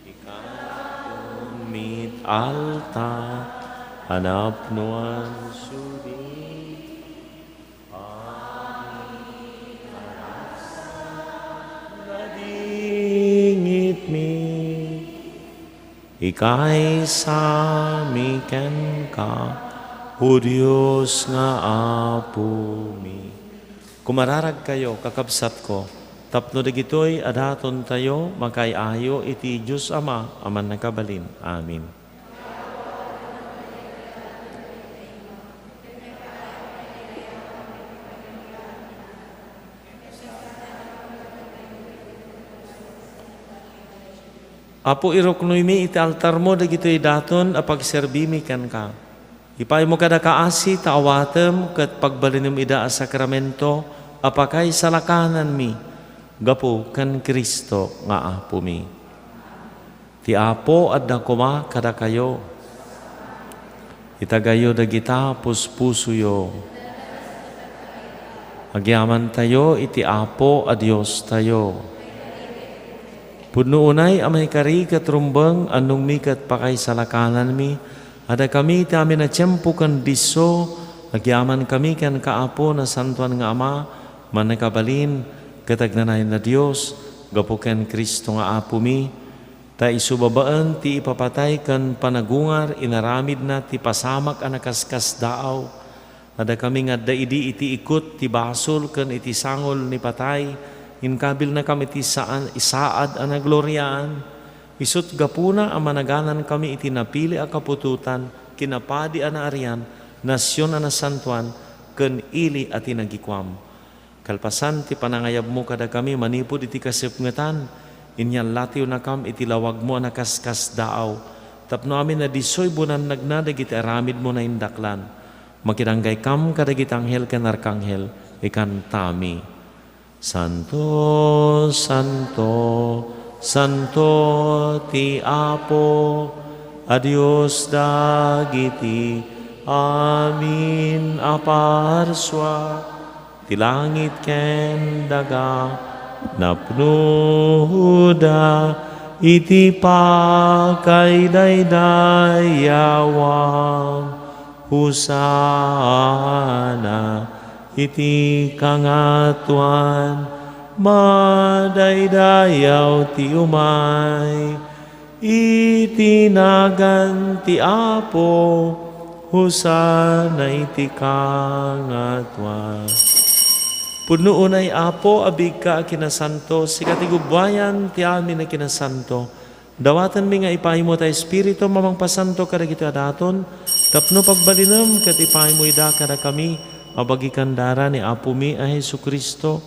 Ikaton met alta a napnoan sudi. Nadingitmi, ikaisami kenka, O Dios nga Apomi. Kumararagkayo, kakabsatko, tapno dagitoy a datontayo makaay-ayo iti Dios Ama a Mannakabalin. Amen. Apo, iruknoymi iti altarmo dagitoy daton a pagserbimi kenka. Ipaaymo kadaka asi ta awatem ket pagbalinem ida a sakramento a pakaisalakananmi gapu ken Cristo nga Apomi. Ti Apo adda koma kadakayo. Itagayo dagita puspusoyo. Agyamantayo iti Apo a Diostayo. Pudno unay a maikari ket rumbeng, annongmi ket pakaisalakananmi, a dakami iti amin a tiempo ken disso, agyamankami kenka, Apo, Nasantoan nga Ama, Mannakabalin, ket agnanayon a Dios, gapu ken Cristo nga Apomi, ta isu babaen ti ipapatay ken panagungar, inaramidna ti pasamak a nakaskasdaaw. A dakami nga adda idi iti ikut ti basol ken iti sangol ni patay, inkabilnakam iti saan-, saad a nagloriaan. Isut' gapuna a managanankami iti napili a kaputotan, kinapadi a naarian, nasion a nasantoan, ken ili a tinagikuam. Kalpasan ti panangayabmo kadakami manipud iti kasipngetan, inyallatiwnakam iti lawagmo a nakaskasdaaw, tapno amin a disoy bunannagna dagiti aramidmo naindaklan. Makidanggaykam kadagiti anghel ken arkanghel, ikantami: Santo, santo, santo ti Apo a Dios dagiti amin a parsua. Ti langit ken daga napnoda iti pakaidaydayawan. Hosanna iti kangatoan. Madaydayaw ti umay iti nagan ti Apo. Hosanna iti kangatoan. Pudno unay, Apo, a biigka a kinasanto, sika ti gubbuayan ti amin a kinasanto. Dawatenmi nga ipaaymo ta Espiritu a mangpasanto kadagiti a daton, tapno pagbalinem ket ipaaymo ida kadakami a bagikan dara ni Apomi a Jesu-Cristo.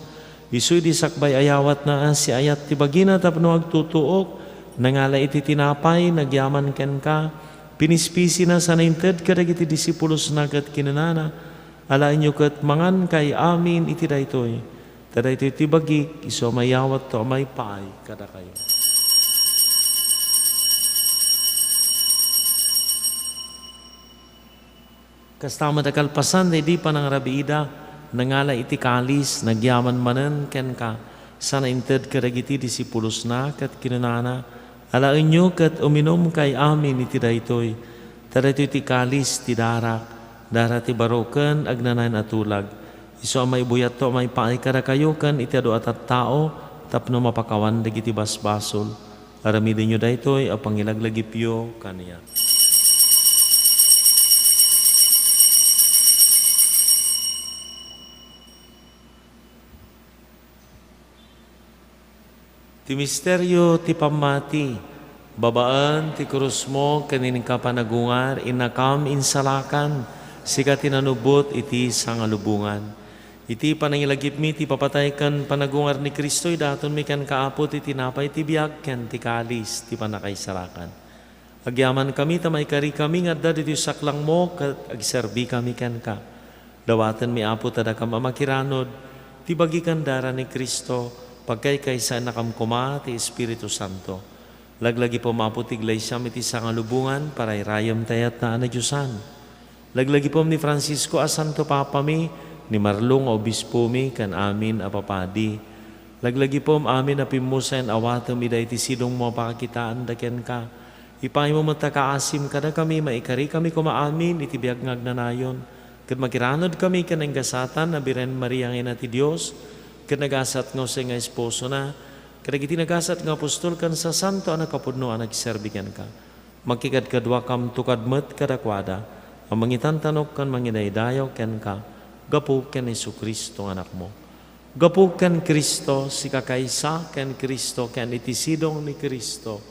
Isu idi sakbay a yawatna a siayat ti bagina tapno agtutuok, nangala iti tinapay, nagyaman kenka, pinispisina sana inted kadagiti disipulosna ket kinunana: Alaenyo ket mangankay amin iti daytoy, ta daytoy ti bagik, isu a mayawatto a maipaay kadakayo. Kasta met a kalpasan daydi panangrabiida, nangala iti kalis, nagyaman manen kenka, sana inted kadagiti disipulosna, ket kinunana: Alaenyo ket uminumkay amin iti daytoy, ta daytoy ti kalis ti darak, dara ti baro ken agnanayon a tulag. Isu a maibuyatto a maipaay kadakayo ken iti adu a tattao tapno mapakawan dagiti basbasol. Aramidenyo daytoy a pangilaglagipyo kaniak. Ti misterio ti pammati, babaen ti krusmo ken inka panagungar, innakam insalakan, sika ti nanubbot iti sangalubongan. Iti panangilagipmi ti papatay ken panagungar ni Cristo, idatonmi kenka, Apo, ti tinapay ti biag ken ti kalis ti pannakaisalakan. Agyamankami ta maikarikami nga adda ditoy saklangmo ket agserbikami kenka. Dawatenmi, Apo, ta dakam a makiranod ti bagi ken dara ni Cristo, pagkaykaysaennakam koma ti Espiritu Santo. Laglagipem, Apo, ti Iglesiam iti sangalubongan, parayrayem ta yatna a nadiosan. Laglagipem ni Francisco a Santo Papami, ni Marlon nga Obispomi, ken amin a papadi. Laglagipem amin a pimmusayen a awatem ida iti sidongmo a pakakitaanda kenka. Ipaaymo met ta kaasim kadakami, maikarikami koma amin iti biag nga agnanayon, Ket makiranudkami ken nagasatan a Birhen Maria nga Ina ti Dios, ket nagasat nga Jose nga esposona, kadagiti nagasat nga apostol ken sasanto a nakapudno a nagserbi kenka. Makikadkaduakamto kad met kadakuada a mangitantanok ken mangidaydayaw kenka gapu ken Jesu-Cristo nga Anakmo. Gapu ken Cristo, sikakaysa ken Cristo ken iti sidong ni Cristo,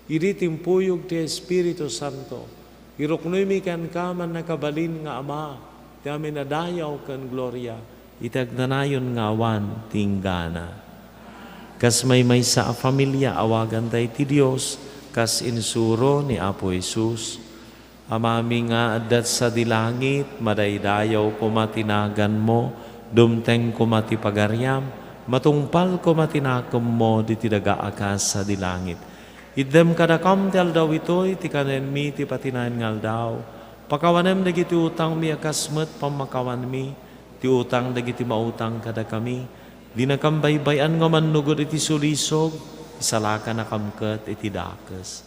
idi timpuyog ti Espiritu Santo, iruknoymi kenka, mannakabalin nga Ama, ti amin a dayaw ken gloria, iti agnanayon nga awan ti inggana. Kas maymaysa a familia, awaganta iti Dios, kas insuro ni Apo Jesus. Amami nga adda sadi langit, madaydayaw koma ti naganmo, dumteng koma ti pagariam, matungpal koma ti nakemmo diti daga a kas sadi langit. Itdem kadakam ti aldaw itoy ti kanenmi ti patinayen nga aldaw. Pakawanem dagiti utangmi a kas met pammakawanmi ti utang dagiti mautang kadakami. Dinakam baybay-an nga mannugod iti sulisog, isalakannakam ket iti dakes.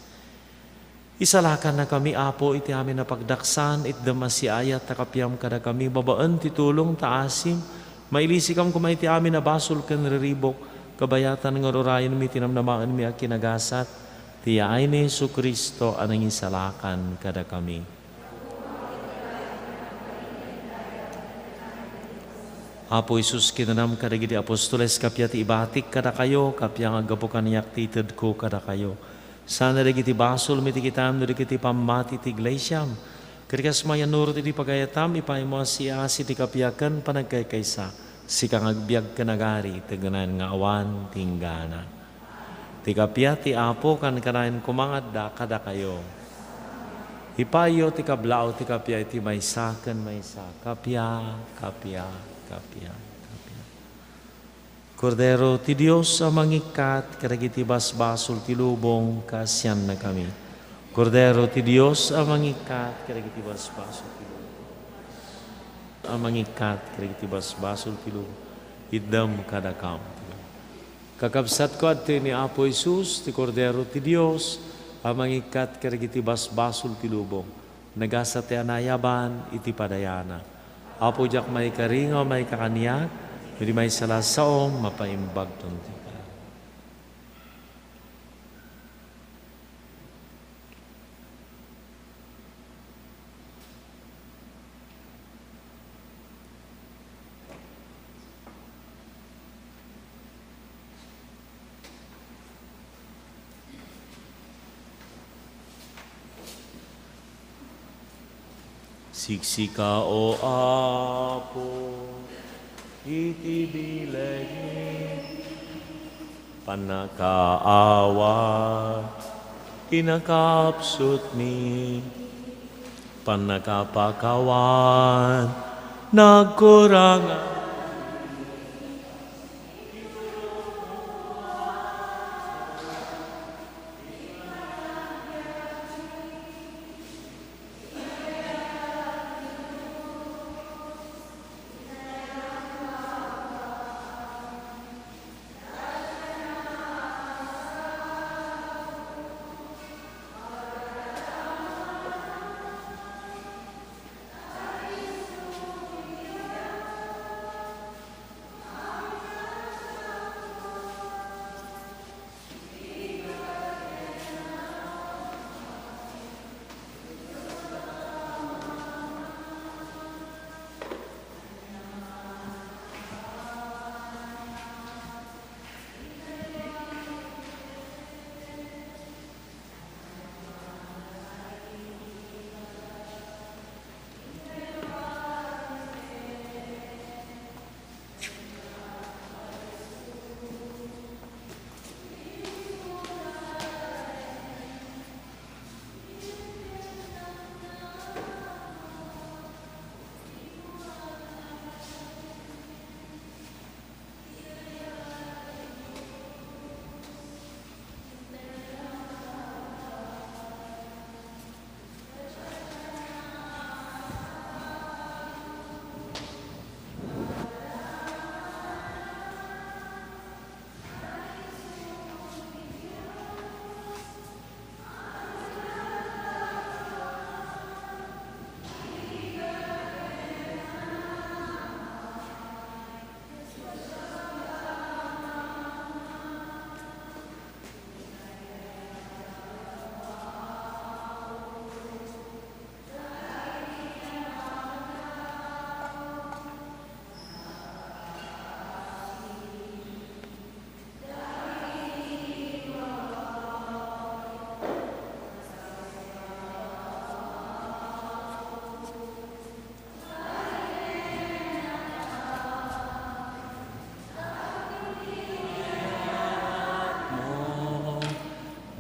Isalakannakami, Apo, iti amin a pagdaksan, itdem a siaayat ta kapiam kadakami babaen ti tulong ta asim, mailisikam koma iti amin a basol ken riribuk, kabayatan nga ururayenmi ti namnamaenmi a kinagasat, ti yaay ni Jesu-Cristo a nangisalakan kadakami. Apo Jesus, kinunam kadagiti apostoles, kappia ti ibatik kadakayo, kappia nga aggapu kaniak ti itedko kadakayo. Sana dagiti basolmi ti kitaem no dagiti pammati ti iglesiam. Ket kas mayannurot iti pagayatam, ipaymo a siasi ti kappia ken panagkaykaysa, sika nga agbiag ken agari, tegenan nga awan ti inggana. Ti kappia ti Apo kankanayon koma nga adda kadakayo. Ipaayyo ti kablaaw ti kappia iti maysa ken maysa. Kappia, kappia, kappia, kappia. Kordero ti Dios a mangikkat kadagiti basbasol ti lubong, kaasiannakami. Kordero ti Dios a mangikkat kadagiti basbasol ti lubong. A mangikkat kadagiti basbasol ti lubong. Itdem kadakam. Kakabsatko, adtoy ni Apo Jesus, ti Kordero ti Dios, a mangikkat kadagiti basbasol ti lubong. Nagasat ti anayaban iti padayana. Apo, diak maikari nga maikakaniak, no di maysa la a saom, mapaimbagton ti ka. Siksika, O Apo, iti bilegmi. Pannakaawat, kinakapsutmi. Pannakapakawan, nagkurangan.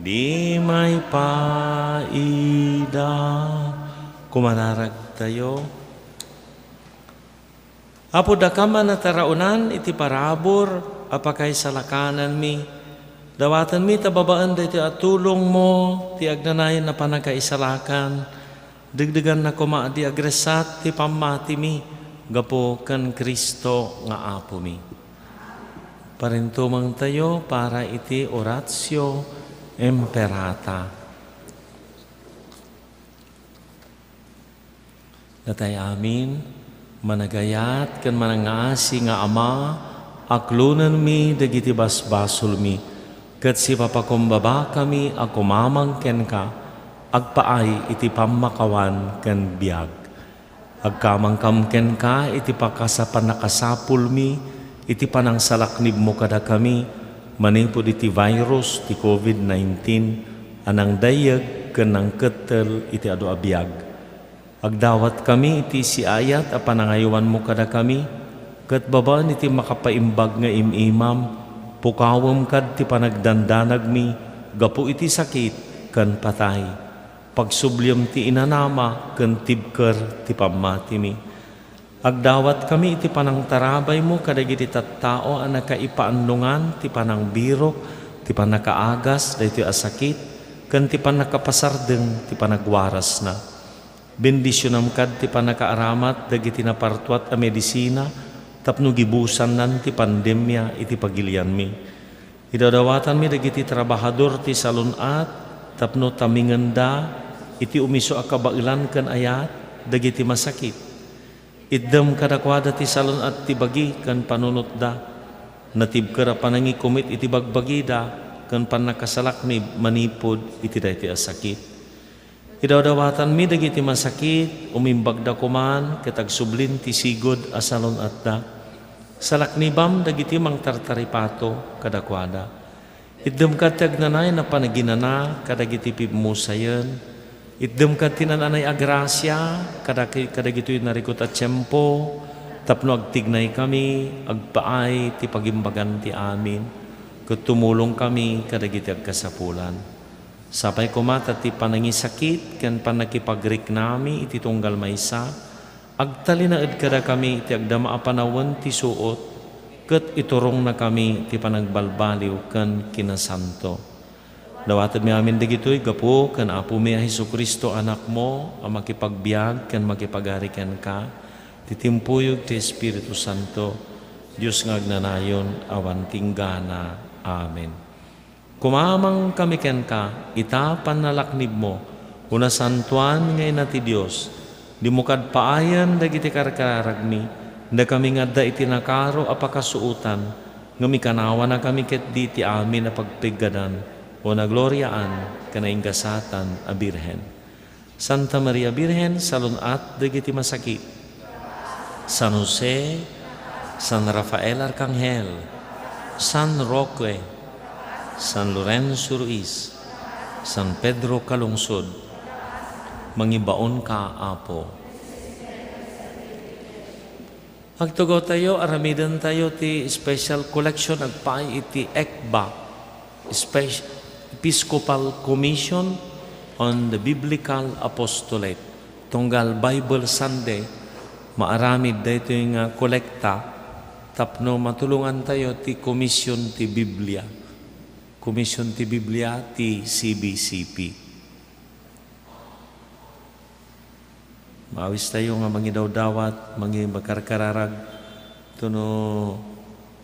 Di maipaida. Kumanaragtayo. Apo, dakam a nataraonan iti parabur a pakaisalakananmi, dawatenmi ta babaen daytoy a tulongmo ti agnanayon a pannakaisalakan, degdeganna koma a di agresat ti pammatimi gapu ken Cristo nga Apomi. Parintumengtayo para iti Oratio Imperata. Datay amin, managayat ken manangngaasi nga Ama, aklonenmi dagiti basbasolmi, ket sipapakumbabakami a kumamang kenka, agpaay iti pammakawan ken biag. Agkamangkam kenka iti pakasapannakasapulmi iti panangsalaknibmo kadakami manipud iti virus ti covid nineteen a nangdayeg ken nangkettel iti adu a biag. Agdawatkami iti siayat a panangaywanmo kadakami, ket babaen iti makapaimbag nga im-imam, pukawem kad ti panagdandanagmi gapu iti sakit ken patay. Pagsubliem ti inanama ken tibker ti pammatimi. Agdawatkami iti panangtarabaymo kadagiti tattao a nakaipaannongan ti panangbirok, ti pannakaagas daytoy a sakit, ken ti pannakapasardeng ti panagwarasna. Bendisionam kad ti pannakaaramat dagiti napartuat a medisina tapno gibusannan ti pandemia iti pagilianmi. Idawdawatanmi dagiti trabahador ti salun-at tapno tamingenda iti umiso a kabaelan ken ayat dagiti masakit. Itdem kadakuada ti salun-at ti bagi ken panunotda. Natibker a panangikumit iti bagbagida ken pannakasalaknib manipud iti daytoy a sakit. Idawdawatanmi dagiti masakit, umimbagda koman ket agsublin ti sigud a salun-atda. Salaknibam dagiti mangtartaripato kadakuada. Itdem kad ti agnanayon a panaginana kadagiti pimmusayen. Itdem kad ti naan-anay a grasia kadaki-, kadagitoy narikut a tiempo tapno agtignaykami, agpaay ti pagimbagan ti amin, ket tumulongkami kadagiti agkasapulan. Sapay koma ta ti panangisakit ken pannakipagriknami iti tunggal maysa, agtalinaed kadakami iti agdama a panawen ti suot, ket iturongnakami ti panagbalbaliw ken kinasanto. Dawatenmi amin dagitoy gapu ken Apomi a Jesu-Cristo, Anakmo, a makipagbiag ken makipagari kenka, ti timpuyog ti Espiritu Santo, Dios nga agnanayon, awan tinggana. Amen. Kumamangkami kenka, ita pannalaknibmo, o nasantoan nga Ina ti Dios, dimo kad paayen dagiti karkararagmi, dakami nga adda iti nakaro a pakasuotan, ngem ikanawanakami ketdi iti amin a pagpiggadan, o nagloriaan ken nainggasatan a Birhen. Santa Maria Birhen, salun-at dagiti masakit. San Jose, San Rafael Arkanghel, San Roque, San Lorenzo Ruiz, San Pedro Kalungsod, mangibaonka, Apo. Agtugaw tayo, aramiden tayo ti special collection agpaay iti ECBA, Spe-, Episcopal Commission on the Biblical Apostolate. Tunggal Bible Sunday, maaramid daytoy nga kolekta tapno matulongan tayo ti Komisyon ti Biblia. Komisyon ti Biblia ti C B C P. Maawis tayo nga mangidawdawat, mangi-, makarkararag, itono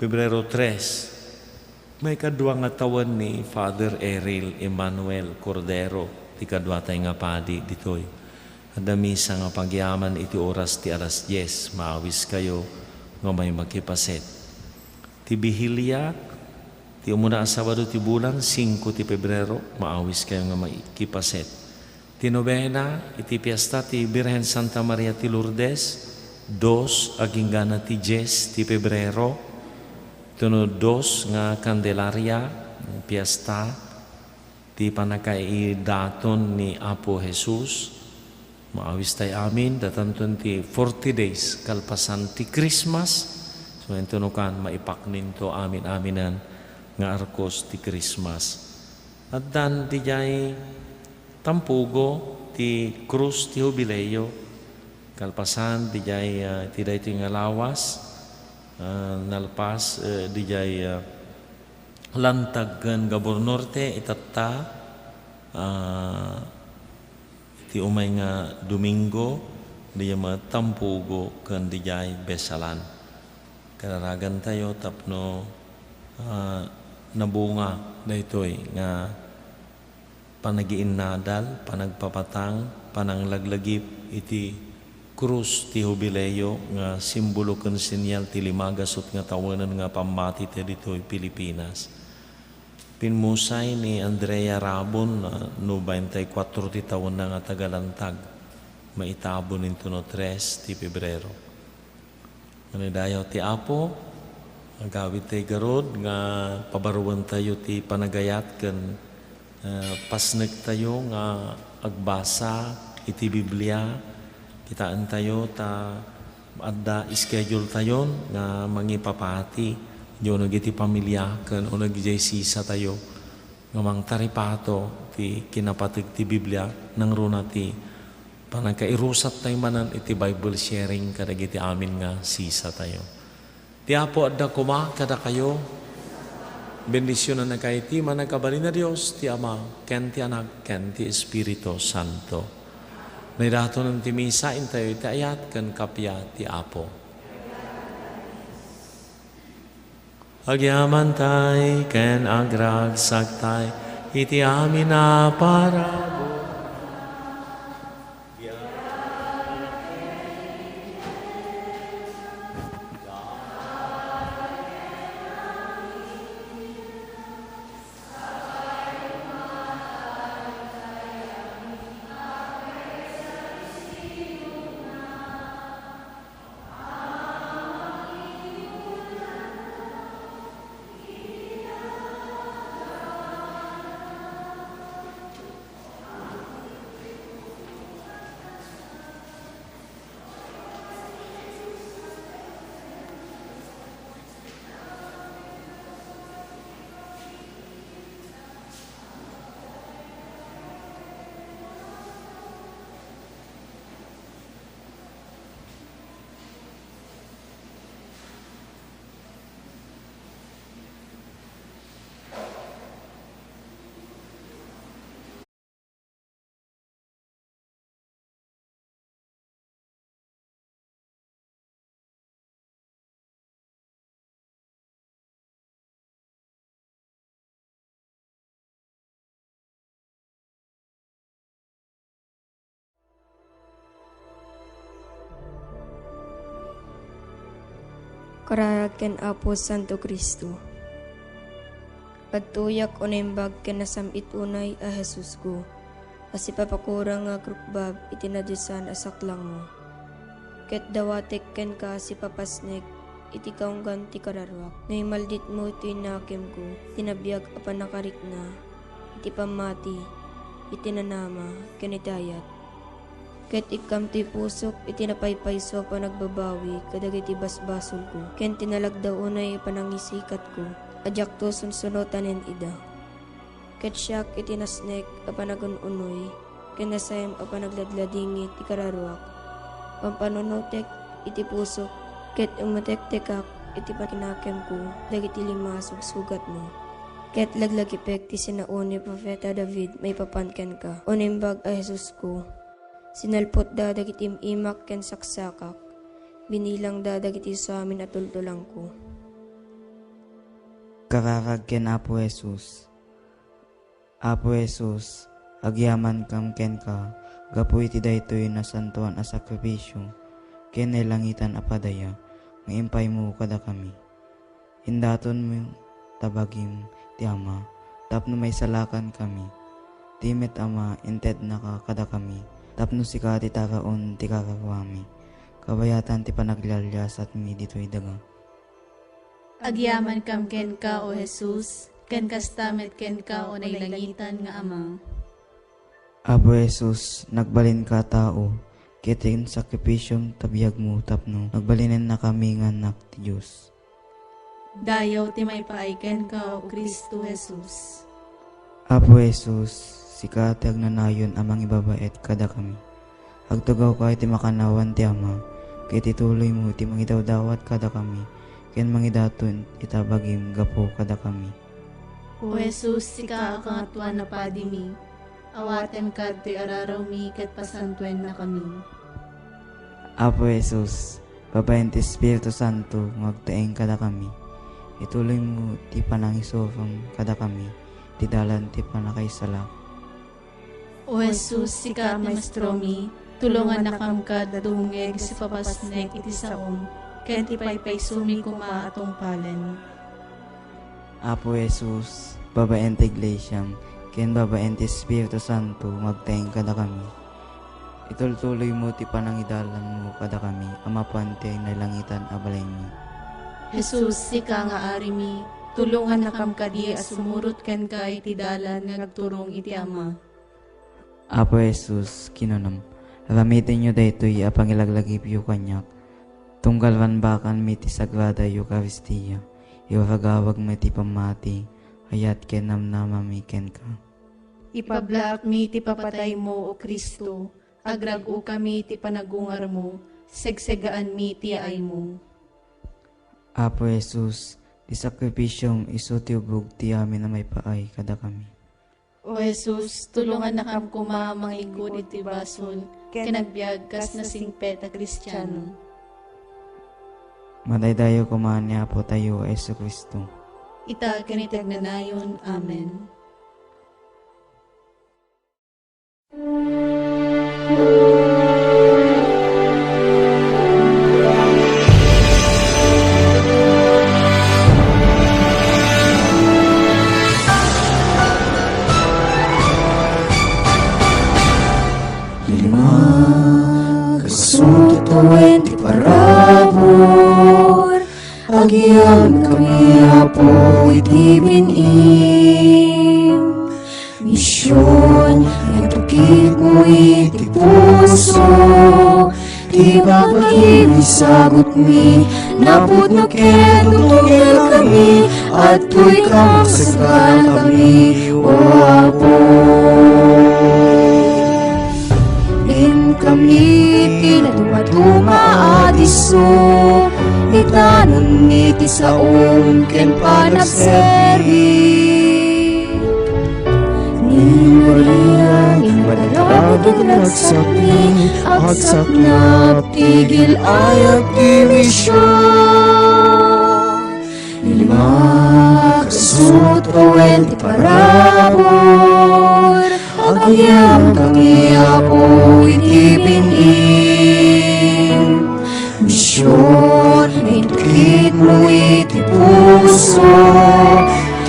Pebrero tres, maikadua nga tawen ni Father Eril Emmanuel Cordero, ti kaduatay nga padi ditoy. Adda misa nga pagyaman iti oras ti alas dies, maawiskayo nga may makipaset. Ti Bihilia, ti umuna a Sabado ti bulan, singko ti Pebrero, maawiskayo nga makipaset. Ti nobena iti piesta ti Birhen Santa Maria ti Lourdes, dos agingga ti dies ti Pebrero, itono dos nga Candelaria, piesta ti pannakaidaton ni Apo Jesus. Maawis tay amin, datanton ti forty days kalpasan ti Christmas. So, ento no kan, maipakninto amin-aminen nga arkos ti Christmas. Addan didiay tampugo ti krus ti Jubileo. Kalpasan didiay, ah, ti daytoy nga lawas, ah, nalpas, eh, didiay, ah, lantag ken gaburnor ti itatta, ah, ti umay nga Domingo, didiay met tampugo ken didiay besalan. Kararagantayo tapno, ah, nabunga daytoy nga panagiinnadal, panagpapatang, pananglaglagip iti krus ti Jubileo nga simbolo ken senyal ti lima gasut nga tawenen nga pammati ti ditoy Pilipinas. Pinmusay ni Andrea Rabon, ah, no bainta y kuatro ti tawenna nga tagalantag, maitabon intono tres ti Pebrero. Manidayaw ti Apo, agawidtayo garud nga pabaruentayo ti panagayat ken, eh, pasnektayo nga agbasa iti Biblia. Kitaentayo ta adda schedule tayon nga mangipapati, di uneg iti pamilya ken uneg idiay sisatayo nga mangtaripato ti kinapateg ti Biblia, nangruna ti panagkairusattayo manen iti Bible sharing kadagiti amin nga sisatayo. Ti Apo adda koma kadakayo. Bendisionannakayo ti Mannakabalin a Dios, ti Ama, ken ti Anak, ken ti Espiritu Santo. Naidatonen ti misa, intayo iti ayat ken kappia ti Apo. Agyamantay ken agragsaktayo iti amin a parabur. Kararag ken Apo Santo Cristo. Agtuyak o naimbag ken nasam-it unay a Jesusko, a sipapakurang nga agrukbab iti nadiosan a saklangmo. Ket dawatek kenka a sipapasnek iti kaunggan ti kararuak. No imalditmo ti nakemko, ti nabiag a pannakarikna iti pammati, iti nanama, ken iti ayat. Ket ikkam ti pusok iti napaypayso a panagbabawi kadagiti basbasolko, ken tinalagda unay a panangisikatko a diakto sunsunotanen ida. Ket siak iti nasnek a panagun-unoy ken nasayam a panagladladingit ti kararuak. Pampanunotek iti pusok ket umetektekak iti pakinakemko dagiti lima a sugsugatmo. Ket laglagipek ti sinaon ni Profeta David maipapan kenka, o Naimbag a Jesusko. Sinalpotda dagiti im-imak ken saksakak, binilangda dagiti suamin a tultulangko. Kararag ken Apo Jesus. Apo Jesus, agyamankam kenka gapu iti daytoy nasantoan a sakrifisio ken nailangitan a padaya nga impaymo kadakami. Indatonmo ta bagim ti Ama tapno maisalakan kami. Ti met Ama, intednaka kadakami tapno sika ti taraon ti kararuami, kabayatan ti panaglalyasatmi ditoy daga. Agyamankam kenka, O Jesus, ken kasta met kenka, O nailangitan nga Ama. Apo Jesus, nagbalinka a tao, ket ti insakripisom ta biagmo tapno nagbalinennakami nga annak ti Dios. Dayaw ti maipaay kenka, O Cristo Jesus. Apo Jesus, sika ti agnanayon a mangibabaet kadakami. Agtugawka iti makannawan ti Ama, ket ituloymo ti mangidawdawat kadakami, ken mangidaton ita bagim gapu kadakami. O Jesus, sika a Kangatoan a Padimi, awatenka ditoy ararawmi ket pasantuennakami. Apo Jesus, babaen ti Espiritu Santo nga agtaeng kadakami, ituloymo ti panangisufam kadakami ti dalan ti pannakaisalakan. O Jesus, sika a Maestromi, tulongannakam kad dumngeg iti papasnek iti saom, ken ti paypaysomi koma a tungpalen. Apo Jesus, babaen ti Iglesiam, ken babaen ti Espiritu Santo, nga agtaeng kadakami. Itultuloymo ti panangidalanmo kadakami a mapan ti nailangitan a balaymi. Jesus, sika nga Arimi, tulongannakam kadi a sumurot kenka iti dalan nga agturong iti Ama. Apo Jesus, kinunam, aramitenyo daytoy a pangilaglagipyo kaniak, tunggal banbakanmi ti Sagrada Eukaristia, iwaragawagmi ti pammati, ayat ken namnamami kenka. Ipablaakmi ti papataymo, O Cristo, agrag-okami ti panagungarmo, segsegaanmi ti yaaymo. Apo Jesus, ti sakrifisiom isu ti ubog ti amin a maipaay kadakami. O Jesus, tulongannakam koma a mangikkud iti basol ken agbiag kas nasingpet a Kristiano. Madaydayaw koma ni Apotayo a Jesu-Cristo. Ita ken iti agnanayon. Amen. Lima, kasu ti tawen ti parabur, agyamankami, Apo, iti bin-im. Mision, intukitmo iti puso, ti babagim isagutmi, napudno ken tutumerkami, adtoy kam saganakami, O Apo. Inkami ti nadumaduma a disso, itanonmi ti saom ken panagserbi. Ni Maria, ni Maria, agsaknap, agsaknap, tigil ayat ti mision. Lima, kasu ti tawen ti parabur, agyamankami, Apo, iti bin-im. Mision, intukitmo iti puso,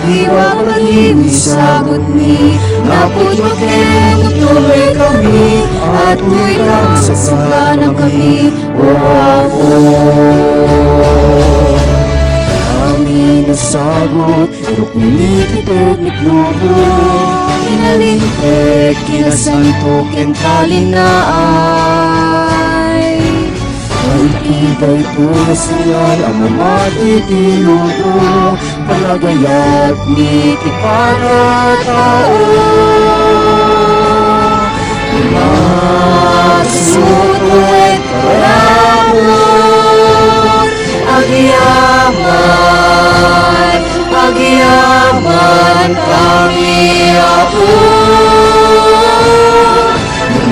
ti babagim isagutmi, napudno ken tutumerkami, adtoy kam saganakami, O Apo. Amin a sagut, rukni ti teknik lobo, inalinteg, kinasanto, ken talinaay. Ay, iti daytoy a sian a mamati ti lobo, panagayat ni ti para tao. Masuto iti parabur, agyaman, agyaman kami, Apo.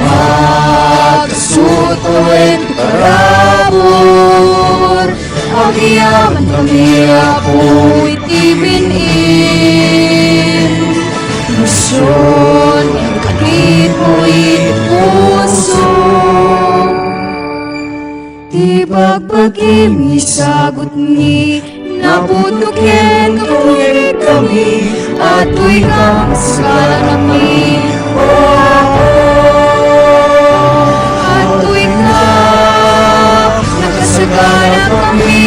Masuto iti parabur, agyamankami, Apo, iti bin-im. Mision, intukitmo iti puso, ti babagim isagutmi, napudno ken tutumerkami, adtoy kam saganakami, O Apo. Adtoy kam saganakami,